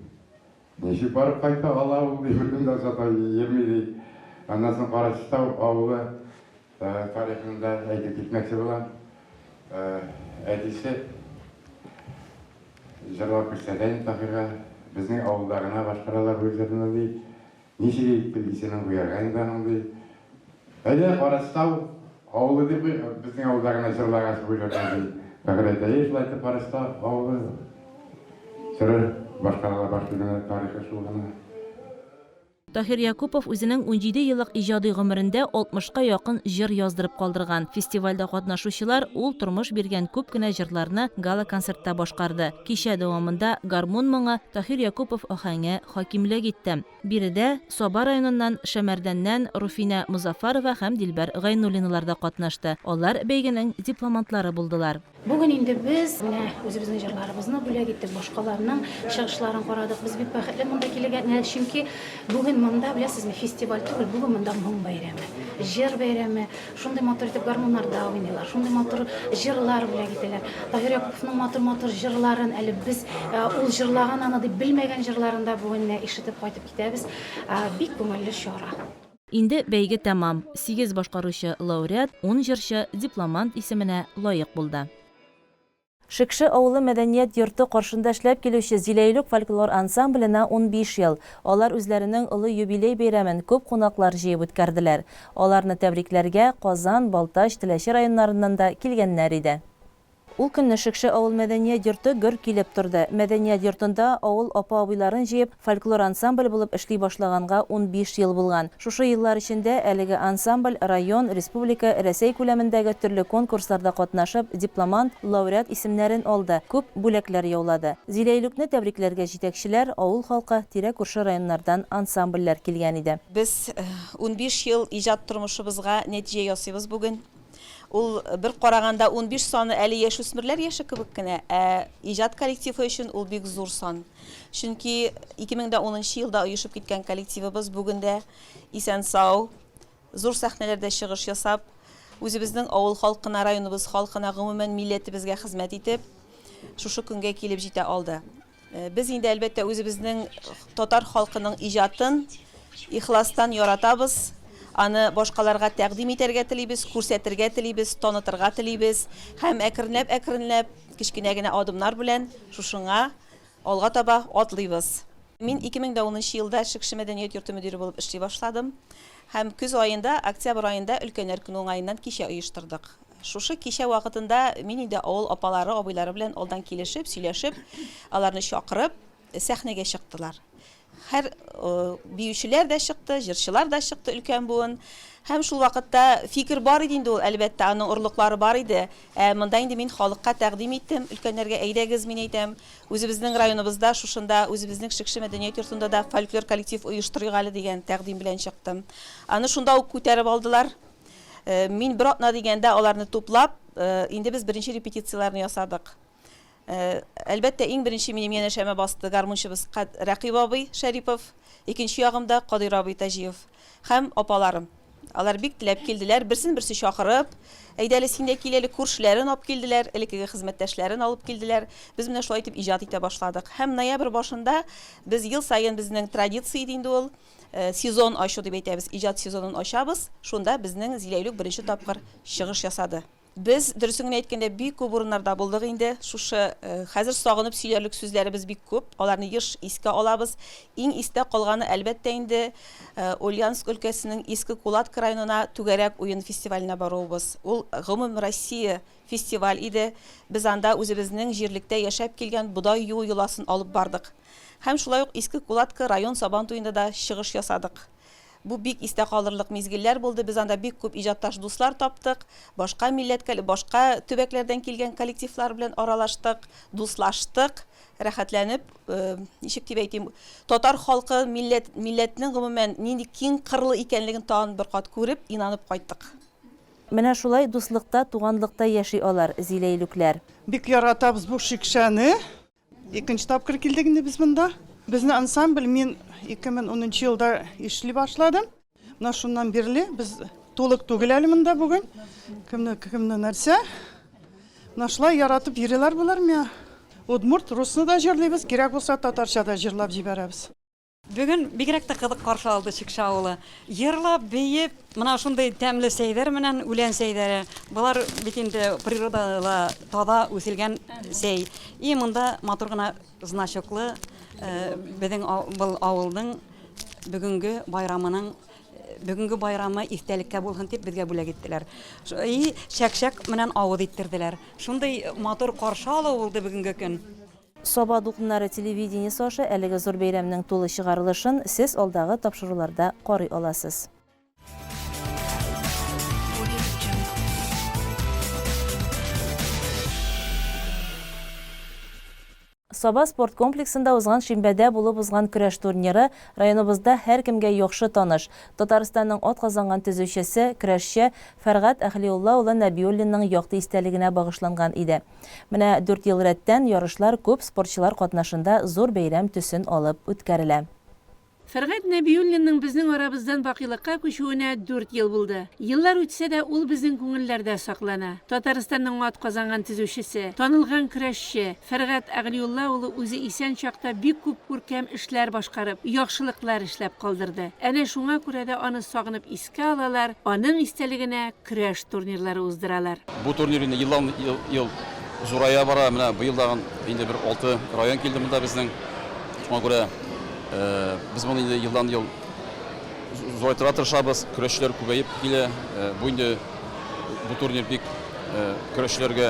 Ничек барып кайта ала ул, ди, бер көн дә озата йөрми, ди. Аннан соң Карачтау авылы тарихын да әйтеп китмәкче булам. Әтисе җырлап күрсәтә инде Таһирга. Безнең авылда гына башкаралар бу җырны, ди. Ничек итеп исемен куярга инде аның, ди. Әйдә, Карачтау авылы дип куйыйк, безнең авылда гына җырлагач бу җырны, ди. Таһир әйтә, әйе, шулай итеп Карачтау авылы җыры башкарыла башлый, тарихы шул гына. Таһир Якупов үзенең 17 еллык иҗади гомерендә 60 ка якын җыр яздырып калдырган. Фестивальдә катнашучылар ул тормыш биргән күп кенә җырларны гала-концертта башкарды. Кичә дәвамында гармун моңы, Таһир Якупов аһәңе хакимлек итте. Биредә Саба районыннан Шәмәрдәннән Руфинә Мозаффарова һәм Дилбәр Гайнуллиналар да катнашты. Алар бәйгенең дипломантлары булдылар. Бүген инде без менә үзебезнең җырларыбызны бүләк иттек, башкаларның чыгышларын карадык. Без бик бәхетле монда килгәнгә, чөнки бүген монда, беләсезме, фестиваль түгел, бүген монда моң бәйрәме, җыр бәйрәме. Шундый матур итеп гармуннарда уйныйлар, шундый матур җырлар бүләк итәләр. Таһир Якуповның матур-матур җырларын әле без ул җырлаган аны дип белмәгән җырларын да бүген менә ишетеп кайтып китәбез. Бик күңелле чара. Инде бәйге тәмам. Сигез башкаручы лауреат, ун җырчы дипломант исеменә лаек булды. Шекше авылы мәдәният йорты каршында эшләп килүче Зиләйлүк фольклор ансамбленә 15 ел. Алар үзләренең олы юбилей бәйрәмен күп кунаклар җыеп үткәрделәр. Аларны тәбрикләргә Казан, Балтач, Теләче районнарыннан да килгәннәр иде. Ул көнне Шекше авыл мәдәният йорты гөр килеп торды. Мәдәният йортында авыл апа-абыйларын җыеп, фольклор ансамбль булып эшли башлаганга 15 ел булган. Шушы еллар эчендә әлеге ансамбль район, республика, Рәсәй күләмендәге төрле конкурсларда катнашып, дипломант, лауреат исемнәрен алды, күп бүләкләр яулады. Зиләйлүкне тәбрикләргә җитәкчеләр, авыл халкы, тирә-күрше районнардан ансамбльләр килгән иде. Без 15 ел иҗат тормышыбызга нәтиҗә ясыйбыз бүген. Ул бер караганда 15 саны әле яшүсмерләр яше кебек кенә, ә иҗат коллективы өчен ул бик зур сан. Чөнки 2010 нчы елда оешып киткән коллективыбыз бүген дә исән-сау, зур сәхнәләрдә чыгыш ясап, үзебезнең авыл халкына, районыбыз халкына, гомумән, милләтебезгә хезмәт итеп, шушы көнгә килеп җитә алды. Без инде, әлбәттә, үзебезнең татар халкының иҗатын ихластан яратабыз, аны башкаларга тәкъдим итәргә телибез, күрсәтергә телибез, танытырга телибез һәм әкренләп-әкренләп, кечкенә генә адымнар белән шушыңа алга таба атлыйбыз. Мин 2010 нчы елда Шекше мәдәният йорты мөдире булып эшли башладым һәм көз аенда, октябрь аенда Өлкәннәр көне уңаеннан кичә оештырдык. Шушы кичә вакытында мин инде авыл апалары, абыйлары белән алдан килешеп, сөйләшеп, аларны чакырып, сәхнәгә чыктылар. Һәр биючеләр дә чыкты, җырчылар да чыкты, өлкән буын. Һәм шул вакытта фикер бар иде инде ул, әлбәттә, аның орлыклары бар иде. Ә монда инде мин халыкка тәкъдим иттем, өлкәннәргә, әйдәгез, мин әйтәм, үзебезнең районыбызда, шушында, үзебезнең Шекше мәдәният йортында да фольклор коллектив оештырыйк әле дигән тәкъдим белән чыктым. Аны шунда ук күтәреп алдылар. Мин бер атна дигәндә аларны туплап, инде без беренче репетицияләрне ясадык. Әлбәттә, иң беренче минем янәшәмә басты гармунчыбыз Рәкыйп абый Шәрипов, икенче ягымда Кадыйр абый Таҗиев һәм апаларым. Алар бик теләп килделәр, берсен-берсе чакырып, әйдә әле син дә кил әле, күршеләрен алып килделәр, элеккеге хезмәттәшләрен алып килделәр. Без менә шулай итеп иҗат итә башладык. Һәм ноябрь башында без ел саен безнең традиция иде инде ул, Сезон ачу дип әйтәбез, иҗат сезонын ачабыз, шунда безнең Зиләйлүк беренче тапкыр чыгыш ясады. Без, дөресен генә әйткәндә, бик күп урыннарда булдык инде. Шушы хәзер сагынып сөйләрлек сүзләребез бик күп, аларны еш искә алабыз. Иң истә калганы, әлбәттә инде, Ульяновск өлкәсенең Иске Кулатка районына Түгәрәк уен фестиваленә баруыбыз. Ул гомумроссия фестиваль иде. Без анда үзебезнең җирлектә яшәп килгән бодай юу йоласын алып бардык. Һәм шулай ук Иске Кулатка район Сабан туенда да чыгыш ясадык. Бу бик истә калырлык мизгелләр булды. Без анда бик күп иҗатташ дуслар таптык, башка милләт, башка төбәкләрдән килгән коллективлар белән аралаштык, дуслаштык, рәхәтләнеп, ничек дип әйтим, татар халкы, милләт, милләтнең гомумән нинди киң кырлы икәнлеген тагын бер кат күреп, инанып кайттык. Менә шулай дуслыкта, туганлыкта яши алар, зиләйлүкләр. Бик яратабыз бу шикшәне. Икенче тапкыр килдек инде без монда. Безне ансамбль мин 2010 елда эшли башладым. Менә шуннан бирле без тулык түгел әле монда бүген. Кемне кемне нәрсә. Менә шулай яратып йөриләр болар миңа. Удмурт, русны да җырлыйбыз, кирәк булса татарча да җырлап җибәрәбез. Бүген бигрәк тә кызык каршы алды Шекше авылы. Җырлап, биеп, менә шундый тәмле сәйдәр менән үлән сәйдәре. Болар бит инде природада таза үселгән сәй. И монда матур гына значоклы безнең был авылның бүгенге байрамының бүгенге байрамы истәлеккә булһын дип безгә бүләк иттеләр. И чәкчәк менән авыз иттерделәр. Шундый матур каршы алу булды бүгенге көн. Саба дулкыннары телевидениесе аша әлеге зур бәйрәмнең тулы чыгарылышын сез алдагы тапшыруларда карый аласыз. Саба спорт комплексында узган шимбәдә булып узган көрәш турниры районыбызда һәркемгә яхшы таныш, Татарстанның атказанган төзүчесе, көрәшче Фәргать Әһлиулла улы Нәбиуллинның якты истәлегенә багышланган иде. Менә дүрт ел рәттән ярышлар күп спортчылар катнашында зур бәйрәм төсен алып үткәрелә. Фәргать Нәбиуллинның безнең арабыздан бакыйлыкка күчүенә дүрт ел булды. Еллар үтсә дә, ул безнең күңелләрдә саклана. Татарстанның атказанган төзүчесе, танылган көрәшче Фәргать Әгълиулла улы үзе исән чакта бик күп күркәм эшләр башкарып, яхшылыклар эшләп калдырды. Әнә шуңа күрә дә аны сагынып искә алалар, аның истәлегенә көрәш турнирлары уздыралар. Бу турнир инде елдан-ел зурая бара. Менә быел тагын инде бер алты район килде монда безнең. Шуңа күрә Без моны инде елдан-ел зурайтырга тырышабыз, көрәшчеләр күбәеп килә. Бу инде бу турнир бик көрәшчеләргә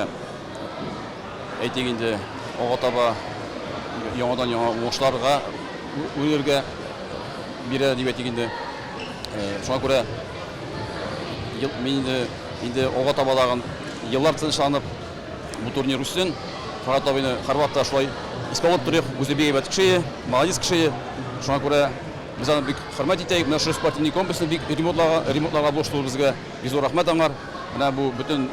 әйтик инде алга таба яңадан-яңа уңышларга үрергә бирә дип әйтик инде. Шуңа күрә мин инде инде алга таба тагын еллар тынычланып Бу турнир үссен. Фәрһад абыйны һәрвакытта шулай искә алып торыйк. Үзе бик әйбәт кеше, молодец кеше. Шуңа күрә без аны бик хөрмәт итәйек. Менә шушы спортивный комплексны бик ремонтларга, ремонтларга булышты ул безгә. Бик зур рәхмәт аңар. Менә бу бөтен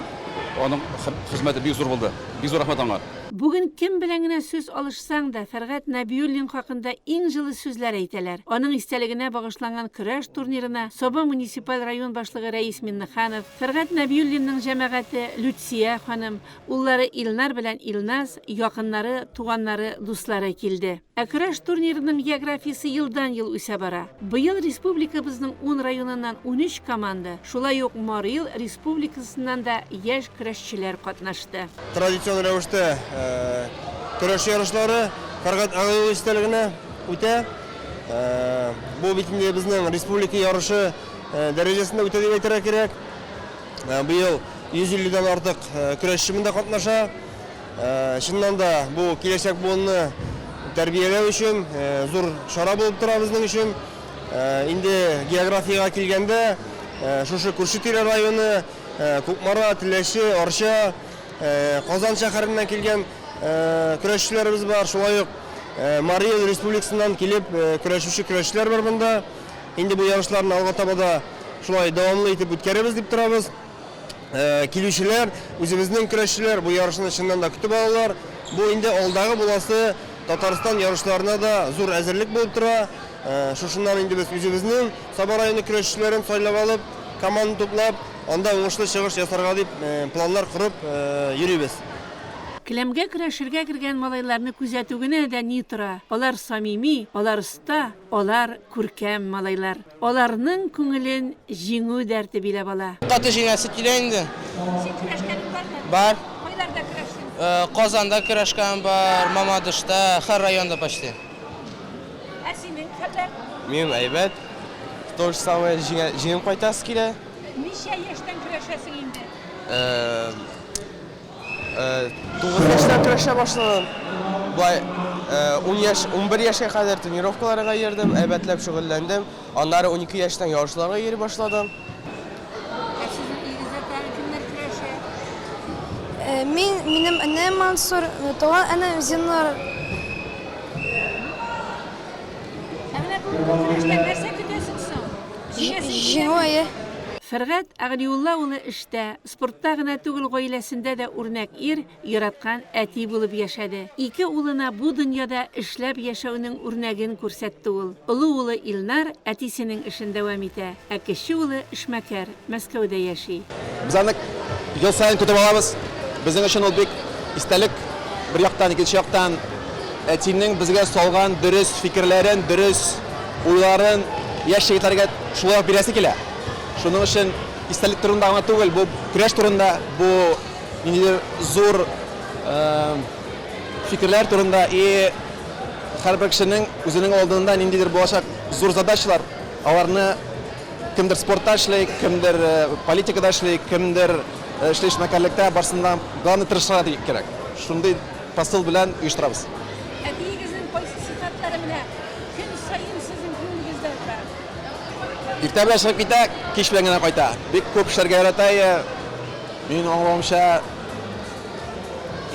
аның хезмәте бик зур булды. Бик зур рәхмәт аңар. Бүген кем белән генә сүз алышсаң да, Фәргать Нәбиуллин хакында иң җылы сүзләр әйтәләр. Аның истәлегенә багышланган көрәш турнирына Саба муниципаль район башлыгы Рәис Миннеханов, Фәргать Нәбиуллинның җәмәгате Люция ханым, уллары Илнар белән Илназ, якыннары, туганнары, дуслары килде. Ә көрәш турнирының географиясе елдан-ел үсә бара. Быел республикабызның ун районыннан 13 команда, шулай ук Марий Эл Республикасыннан да яшь көрәшчеләр катнашты. Традицион рәвештә көрәш ярышлары Фәргать Әгълиуллин истәлегенә үтә. Бу бит инде безнең республика ярышы дәрәҗәсендә үтә дип әйтергә кирәк. Быел 150 дән артык көрәшче монда катнаша. Чыннан да бу киләчәк буынны тәрбияләү өчен зур чара булып тора безнең өчен. Инде географиягә килгәндә, шушы күрше-тирә районы, Кукмара, Теләче, Арча, Казан шәһәреннән килгән көрәшчеләребез бар. Шулай ук Марий Эл Республикасыннан килеп көрәшүче көрәшчеләр бар монда. Инде бу ярышларны алга таба да шулай дәвамлы итеп үткәрербез дип торабыз. Килүчеләр, үзебезнең көрәшчеләр бу ярышны чыннан да көтеп алалар. Бу инде алдагы буласы Татарстан ярышларына да зур әзерлек булып тора. Шушыннан инде без үзебезнең Саба районы көрәшчеләрен сайлап алып, команда туплап, анда уңышлы чыгыш ясарга дип планнар корып йөрибез. Келәмгә көрәшергә кергән малайларны күзәтү генә дә ни тора! Алар самими, алар оста, Алар күркәм малайлар. Аларның күңелен җиңү дәрте биләп ала. Каты җиңәсе килә инде. Син көрәшкәнең бармы? Бар. Кайларда көрәштең? Казанда көрәшкән бар, Мамадышта, һәр районда почти. Ә синең хәлләр? Минем әйбәт. То же самое, җиңеп кайтасы килә. Ничә яшьтән көрәшәсең инде? 9 яшьтән көрәшә башладым. Болай 10 яшь, 11 яшькә кадәр тренировкаларга йөрдем, әйбәтләп шөгыльләндем. Аннары 12 яшьтән ярышларга йөри башладым. Ә сезнең өегездә тагын кемнәр көрәшә? Мин, минем энем Мансур, туган энем Зиннур. Ә менә бүгенге көрәштән нәрсә көтәсең соң? Җиңәсең киләме? Җиңү, әйе. Фәргать Әгълиулла улы эштә, спортта гына түгел, гаиләсендә дә үрнәк ир, яраткан әти булып яшәде. Ике улына бу дөньяда эшләп яшәүнең үрнәген күрсәтте ул. Олы улы Илнар әтисенең эшен дәвам итә, ә кече улы эшмәкәр, Мәскәүдә яши. Без аны ел саен көтеп алабыз. Безнең өчен ул бик истәлек. Бер яктан, икенче яктан, әтинең безгә салган дөрес фикерләрен, дөрес уйларын яшь егетләргә шулай ук бирәсе килә. Шуның өчен истәлек турында гына түгел, бу көрәш турында, бу ниндидер зур фикерләр турында и һәрбер кешенең үзенең алдында ниндидер булачак зур задачалар, аларны кемдер спортта эшли, кемдер политикада эшли, кемдер эшли эшмәкәрлектә, барсыннан главное тырышырга кирәк. Шундый посыл белән оештырабыз. Әтиегезнең кайсы сыйфатлары менә көн саен сезнең күңелегездә утыра? Иртә белән чыгып китә, кич белән генә кайта. Бик күп эшләргә ярата. Минем аңлавымча,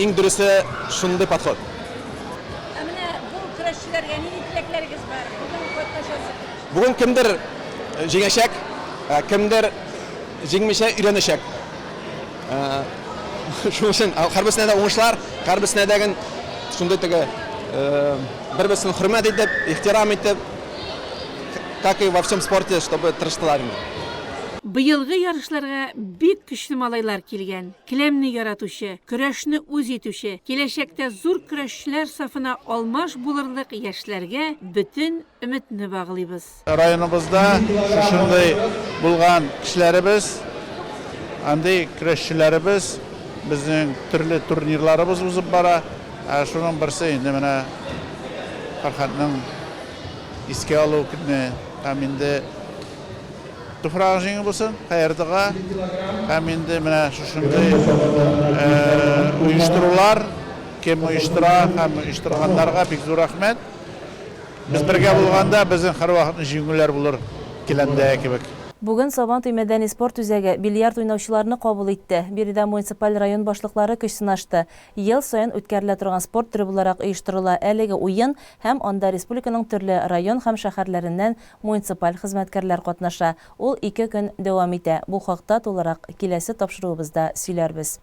иң дөресе шундый подход. Ә менә бу көрәшчеләргә нинди теләкләрегез бар? Бүген катнашасы көрәштә. Бүген кемдер җиңәчәк, ә кемдер җиңмичә өйрәнәчәк. Шуның өчен һәрберсенә дә уңышлар, һәрберсенә дә шундый теге бер-берсен хөрмәт итеп, ихтирам итеп. как и во всем спорте, чтобы тырыштылар инде. Быелгы ярышларга бик көчле малайлар килгән. Келәмне яратучы, көрәшне үз итүче, киләчәктә зур көрәшчеләр сафына алмаш булырлык яшьләргә бөтен өметне баглыйбыз. Районыбызда шушындый булган кешеләребез, андый көрәшчеләребез, безнең төрле турнирларыбыз узып бара. Ә шуның берсе инде менә Фәрхәтнең искә алу көне һәм инде туфрагы җиңел булсын, хәер дога һәм инде менә шушындый оештырулар, кем оештыра һәм оештырганнарга бик зур рәхмәт. Без бергә булганда, безнең һәрвакытны җиңүләр булыр келәмдәге кебек. Бүген Сабантуй мәдәни-спорт үзәге бильярд уйнаучыларны кабул итте. Биредә муниципаль район башлыклары көч сынашты. Ел саен үткәрелә торган спорт төре буларак оештырыла әлеге уен һәм анда республиканың төрле район һәм шәһәрләреннән муниципаль хезмәткәрләр катнаша. Ул ике көн дәвам итә. Бу хакта тулырак киләсе тапшыруыбызда сөйләрбез.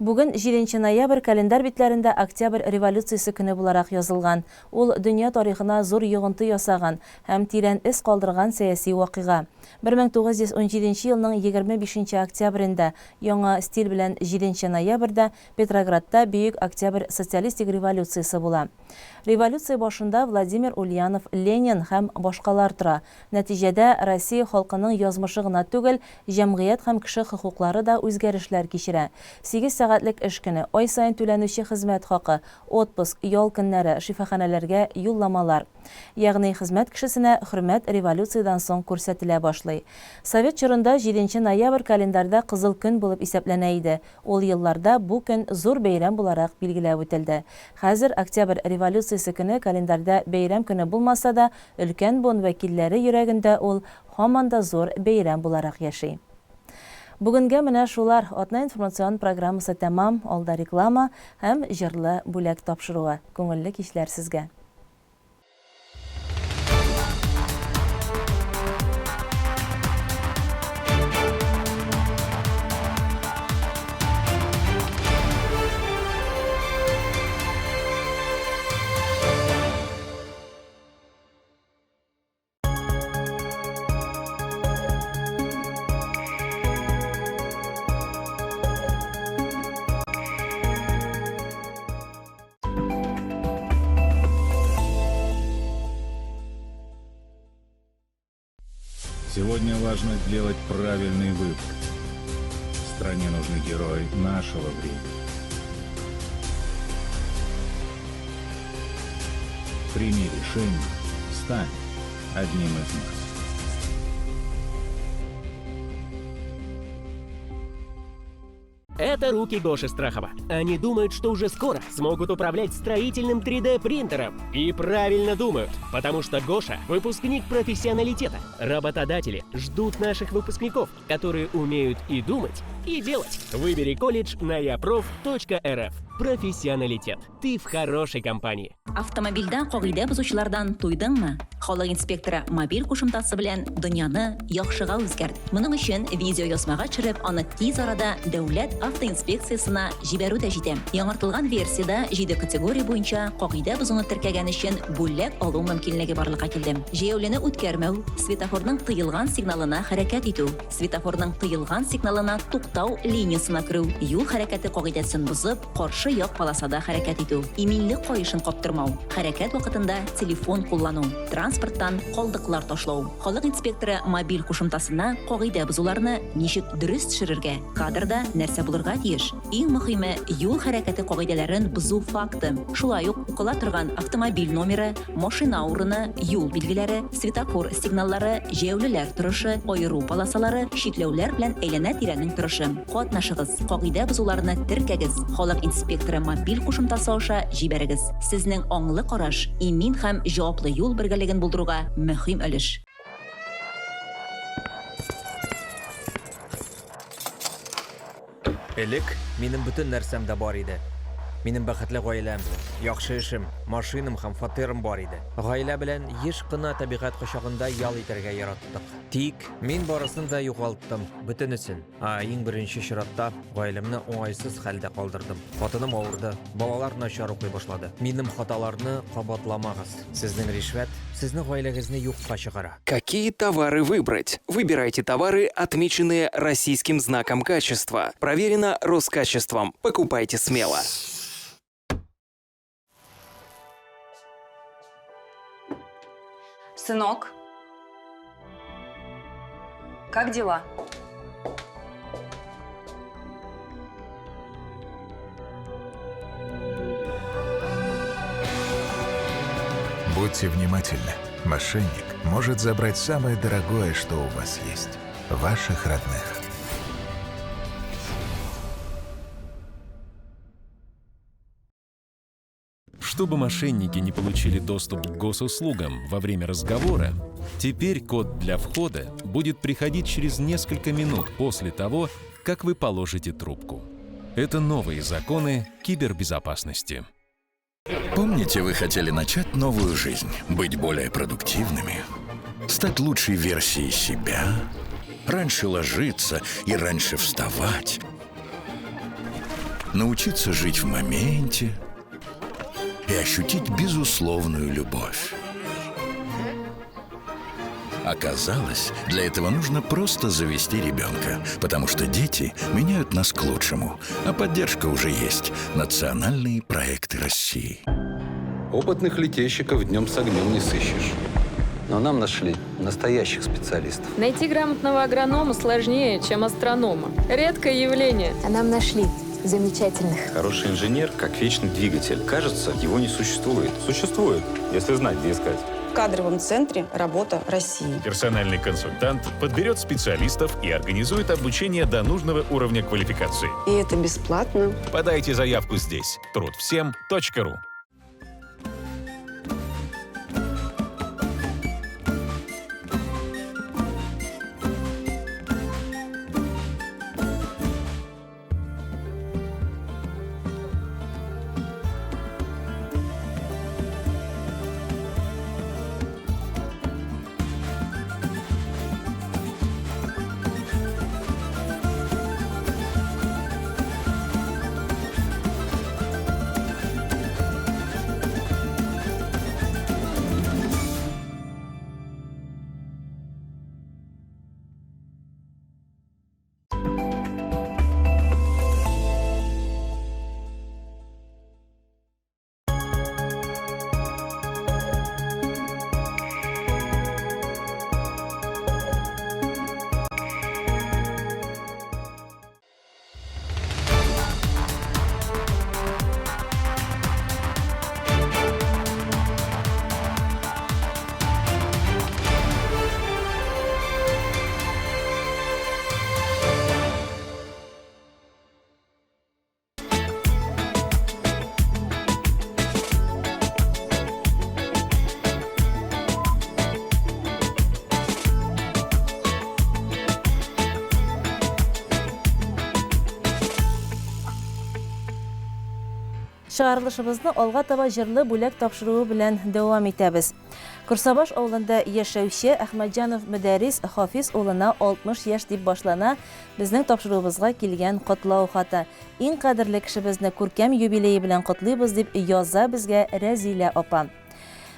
Бүген, җиденче ноябрь, календарь битләрендә Октябрь революциясе көне буларак язылган. Ул, дөнья тарихына зур йогынты ясаган һәм тирән эз калдырган сәяси вакыйга. 1917 елның 25 нче октябрендә, яңа стиль белән җиденче ноябрьдә, Петроградта Бөек Октябрь социалистик революциясе була. Революция башында Владимир Ульянов, Ленин һәм башкалар тора. Нәтиҗәдә, Россия халкының язмышы гына түгел, җәмгыять һәм кеше хокуклары да үзгәрешләр кичерә. Сигез сәгатьлек эш көне, ай саен түләнүче хезмәт хакы, отпуск, ял көннәре, шифаханәләргә юлламалар. Ягъни хезмәт кешесенә хөрмәт революциядән соң күрсәтелә башлый. Совет чорында җиденче ноябрь календарьда кызыл көн булып исәпләнә иде. Ул елларда бу көн зур бәйрәм буларак билгеләп үтелде. Хәзер Октябрь революциясе көне календарьда бәйрәм көне булмаса да, өлкән буын вәкилләре йөрәгендә ул һаман да зур бәйрәм буларак яши. Бүгенгә менә шулар. Атна информацион программасы тәмам. Алда реклама һәм җырлы бүләк тапшыруы. Күңелле кичләр сезгә! Сегодня важно делать правильный выбор. Стране нужны герои нашего времени. Прими решение, стань одним из нас. Это руки Гоши Страхова. Они думают, что уже скоро смогут управлять строительным 3D-принтером. И правильно думают, потому что Гоша – выпускник профессионалитета. Работодатели ждут наших выпускников, которые умеют и думать, и делать. Выбери колледж на yaprof.rf. Профессионалитет. Ты в хорошей компании. Автомобильдә кагыйдә бозучылардан туйдыңмы? Халык инспекторы мобиль кушымтасы белән дөньяны яхшыга үзгәрт. Моның өчен видеоязмага төшереп, аны тиз арада Дәүләт автоинспекциясенә җибәрү дә җитә. Яңартылган версиядә җиде категория буенча кагыйдә бозуны теркәгән өчен бүләк алу мөмкинлеге барлыкка килде. Җәяүлене үткәрмәү, светофорның тыелган сигналына хәрәкәт итү, светофорның тыелган сигналына туктау линиясенә керү, юл хәрәкәте кагыйдәсен бозып, каршы як полосада хәрәкәт итү, иминлек каешын каптырмау, хәрәкәт вакытында телефон куллану, транспорттан калдыклар ташлау. Халык инспекторы мобиль кушымтасына кагыйдә бозуларны ничек дөрес төшерергә, кадрда нәрсә булырга тиеш, иң мөхиме, юл хәрәкәте кагыйдәләрен бозу факты, шулай ук укыла торган автомобиль номеры, машина урыны, юл билгеләре, светофор сигналлары, җәяүлеләр торышы, аеру полосалары, чикләүләр белән әйләнә-тирәнең торышы. Катнашыгыз, кагыйдә бозуларны теркәгез, Халык инспекторы мобиль кушымтасы аша җибәрегез. Сезнең аңлы караш, имин һәм җаваплы юл бергәлеген булдыруга мөһим өлеш. Элек минем бөтен нәрсәм дә бар иде. Минем бәхетле гаиләм, яхшы эшем, машинам һәм фатирым бар иде. Гаилә белән еш кына табигать кочагында ял итәргә яраттык. Тик мин барысын да югалттым, бөтенесен. Ә иң беренче чиратта гаиләмне уңайсыз хәлдә калдырдым. Хатыным авырды, балалар начар укый башлады. Минем хаталарны кабатламагыз. Сезнең ришвәт сезнең гаиләгезне юкка чыгара. Какие товары выбрать? Выбирайте товары, отмеченные российским знаком качества. Проверено Роскачеством. Покупайте смело. Сынок, как дела? Будьте внимательны. Мошенник может забрать самое дорогое, что у вас есть – ваших родных. Чтобы мошенники не получили доступ к госуслугам во время разговора, теперь код для входа будет приходить через несколько минут после того, как вы положите трубку. Это новые законы кибербезопасности. Помните, вы хотели начать новую жизнь, быть более продуктивными, стать лучшей версией себя, раньше ложиться и раньше вставать, научиться жить в моменте и ощутить безусловную любовь. Оказалось, для этого нужно просто завести ребенка, потому что дети меняют нас к лучшему, а поддержка уже есть. Национальные проекты России. Опытных литейщиков днем с огнем не сыщешь. Но нам нашли настоящих специалистов. Найти грамотного агронома сложнее, чем астронома. Редкое явление. А нам нашли замечательных. Хороший инженер, как вечный двигатель. Кажется, его не существует. Существует, если знать, где искать. В кадровом центре «Работа России». Персональный консультант подберет специалистов и организует обучение до нужного уровня квалификации. И это бесплатно. Подайте заявку здесь. Трудвсем.ру. Чыгарылышыбызны алга таба җырлы бүләк тапшыруы белән дәвам итәбез. Корсабаш авылында яшәүче Әхмәтҗанов Мөдәррис Хафиз улына 60 яшь дип башлана безнең тапшыруыбызга килгән котлау хаты. Иң кадерле кешебезне күркәм юбилее белән котлыйбыз, дип яза безгә Рәзилә апа.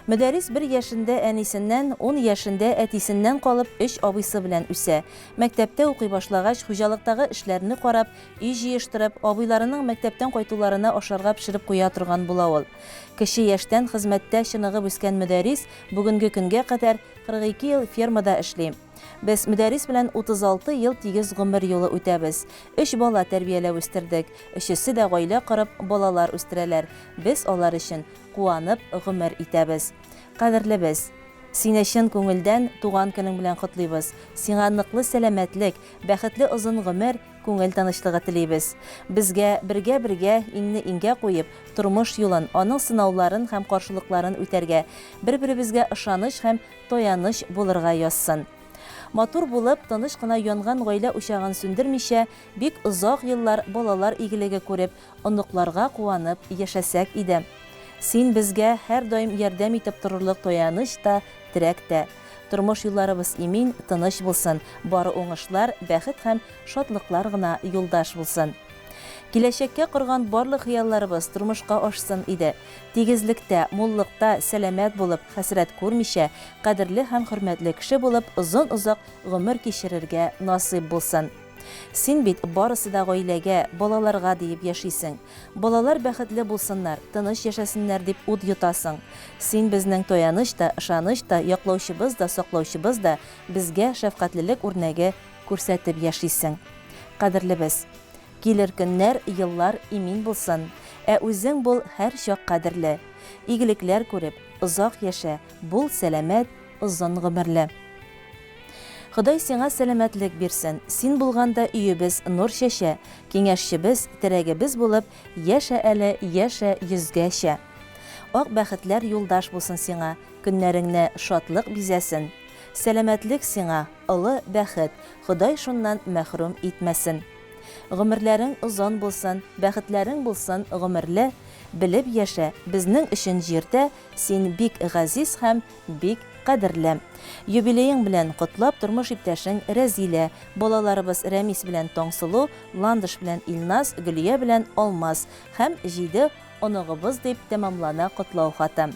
Мөдәррис бер яшендә әнисеннән, ун яшендә әтисеннән калып, өч абыйсы белән үсә. Мәктәптә укый башлагач, хуҗалыктагы эшләрне карап, өй җыештырып, абыйларының мәктәптән кайтуларына ашарга пешереп куя торган була ул. Кече яшьтән хезмәттә чыныгып үскән Мөдәррис бүгенге көнгә кадәр 42 ел фермада эшли. Без Мөдәррис белән 36 ел тигез гомер юлы үтәбез. Өч бала тәрбияләп үстердек. Өчесе дә гаилә корып, балалар үстерәләр. Без алар өчен куанып гомер итәбез. Кадерлебез! Сине чын күңелдән туган көнең белән котлыйбыз. Сиңа ныклы сәламәтлек, бәхетле озын гомер, күңел тынычлыгы телибез. Безгә бергә-бергә, иңне-иңгә куеп, тормыш юлын, аның сынауларын һәм каршылыкларын үтәргә, бер-беребезгә ышаныч һәм таяныч булырга язсын. Матур булып, тыныч кына янган гаилә учагын сүндермичә, бик озак еллар балалар игелеге күреп, оныкларга куанып яшәсәк иде. Син безгә һәрдаим ярдәм итеп торырлык таяныч та, терәк тә. Тормыш юлларыбыз имин, тыныч булсын, бары уңышлар, бәхет һәм шатлыклар гына юлдаш булсын. Киләчәккә корган барлык хыялларыбыз тормышка ашсын иде. Тигезлектә, муллыкта, сәламәт булып, хәсрәт күрмичә, кадерле һәм хөрмәтле кеше булып озын-озак гомер кичерергә насыйп булсын. Син бит барысы да гаиләгә, балаларга диеп яшисең. Балалар бәхетле булсыннар, тыныч яшәсеннәр дип ут йотасың. Син безнең таяныч та, ышаныч та, яклаучыбыз да, саклаучыбыз да, безгә шәфкатьлелек үрнәге күрсәтеп яшисең. Кадерлебез! Килер көннәр, еллар имин булсын, ә үзең бул һәрчак кадерле. Игелекләр күреп, озак яшә, бул сәламәт, озын гомерле. Ходай сиңа сәламәтлек бирсен, син булганда өебез нур чәчә, киңәшчебез, терәгебез булып яшә әле, яшә йөзгәчә. Ак бәхетләр юлдаш булсын сиңа, көннәреңне шатлык бизәсен. Сәламәтлек сиңа, олы бәхет, Ходай шуннан мәхрүм итмәсен. Гомерләрең озын булсын, бәхетләрең булсын гомерле, белеп яшә, безнең өчен җирдә син бик газиз һәм бик кадерле. Юбилеең белән котлап тормыш иптәшең Рәзилә, балаларыбыз Рәмис белән Таңсылу, Ландыш белән Илназ, Гөлия белән Алмаз һәм җиде оныгыбыз дип тәмамлана котлау хаты.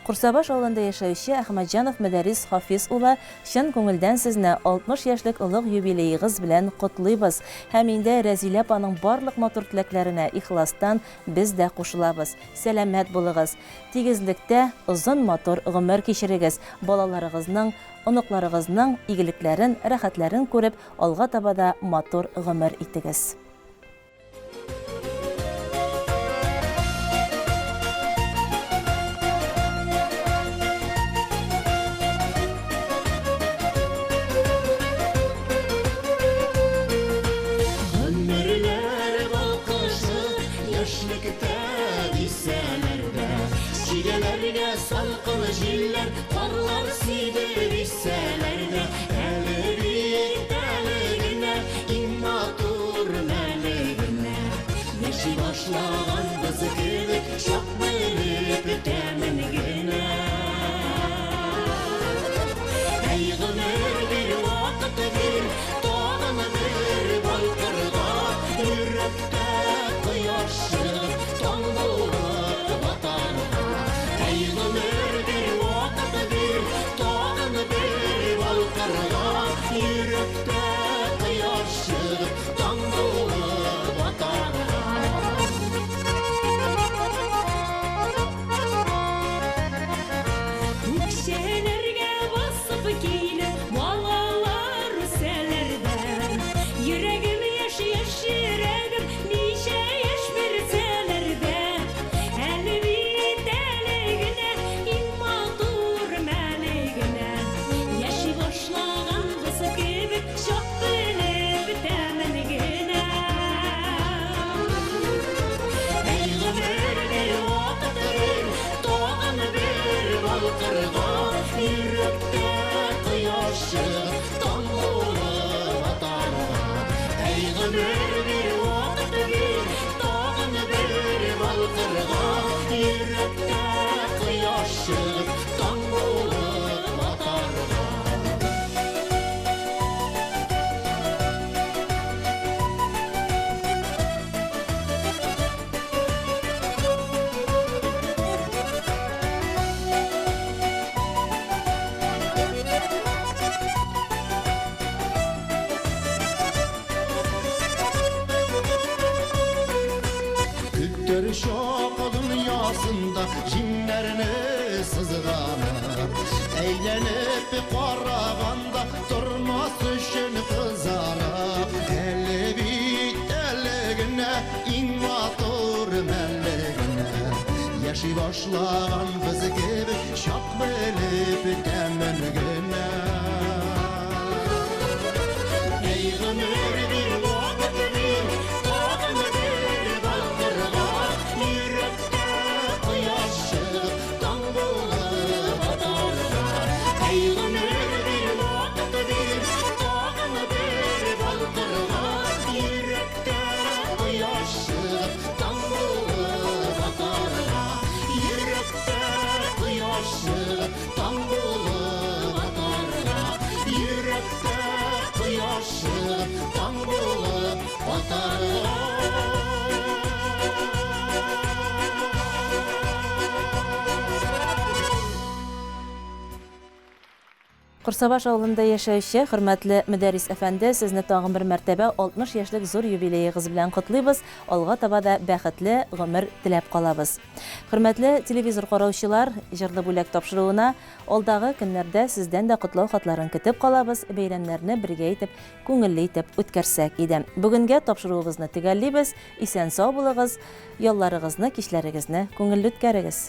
Курсабаш авылында яшәүче Әхмәтҗанов Мөдәррис Хафиз улы, чын күңелдән сезне 60 яшьлек олуг юбилеегыз белән котлыйбыз һәм инде Рәзилә апаның барлык матур теләкләренә ихластан без дә кушылабыз. Сәламәт булыгыз, тигезлектә озын матур гомер кичерегез, балаларыгызның, оныкларыгызның игелекләрен, рәхәтләрен күреп, алга таба да матур гомер итегез. Гомерләр балкышы яшьлектә дисәләр дә, Чигәләргә салкын җилләр, карлар сибеп исәләр дә, Әле бит әле генә иң матур мәле генә. Яши башлаганбыз кебек, чак белеп тәмен генә. Әй, гомер бир, вакыт бир, тагын бер балкырга, Йөрәктә кояш чыгып, таң булып батарга. Әй, гомер бир, вакыт бир, тагын бер балкырга, Йөрәктә кояш чыгып, таң булып батарга. Үкчәләргә басып килеп, балалар үсәләр дә. Йөрәгем яшь, яшь йөрәгем, ничә яшь бирсәләр дә. Әле бит әле генә, иң матур мәле генә. Яши башлаганбыз кебек, чак белеп тәмен генә. Әй, гомер бир, вакыт бир, тагын бер балкырга, Йөрәктә кояш чыгып, таң булып атарга. Әй, гомер бир, вакыт бир, тагын бер балкырга, Йөрәктә кояш чыгып, таң булып атарга. Күптер шок дөньясында җиңнәрне сызганып, Әйләнеп караганда тормас өчен кызарып, Әле бит әле генә иң матур мәле генә. Яши башлаганбыз кебек, чак белеп тәмен генә. Әй, гомер бир, вакыт бир, тагын бер балкырга, Йөрәктә кояш чыгып, таң булып атарга. Әй, гомер бир, вакыт бир, Корсабаш авылында яшәүче хөрмәтле Мөдәррис әфәнде, сезне тагын бер мәртәбә 60 яшьлек зур юбилеегыз белән котлыйбыз, алга таба да бәхетле гомер теләп калабыз. Хөрмәтле телевизор караучылар, Җырлы бүләк тапшыруына алдагы көннәрдә сездән дә котлау хатларын көтеп калабыз, бәйрәмнәрне бергә итеп, күңелле итеп үткәрсәк иде. Бүгенгә тапшыруыбызны төгәллибез, исән-сау булыгыз, ялларыгызны, кичләрегезне күңелле үткәрегез.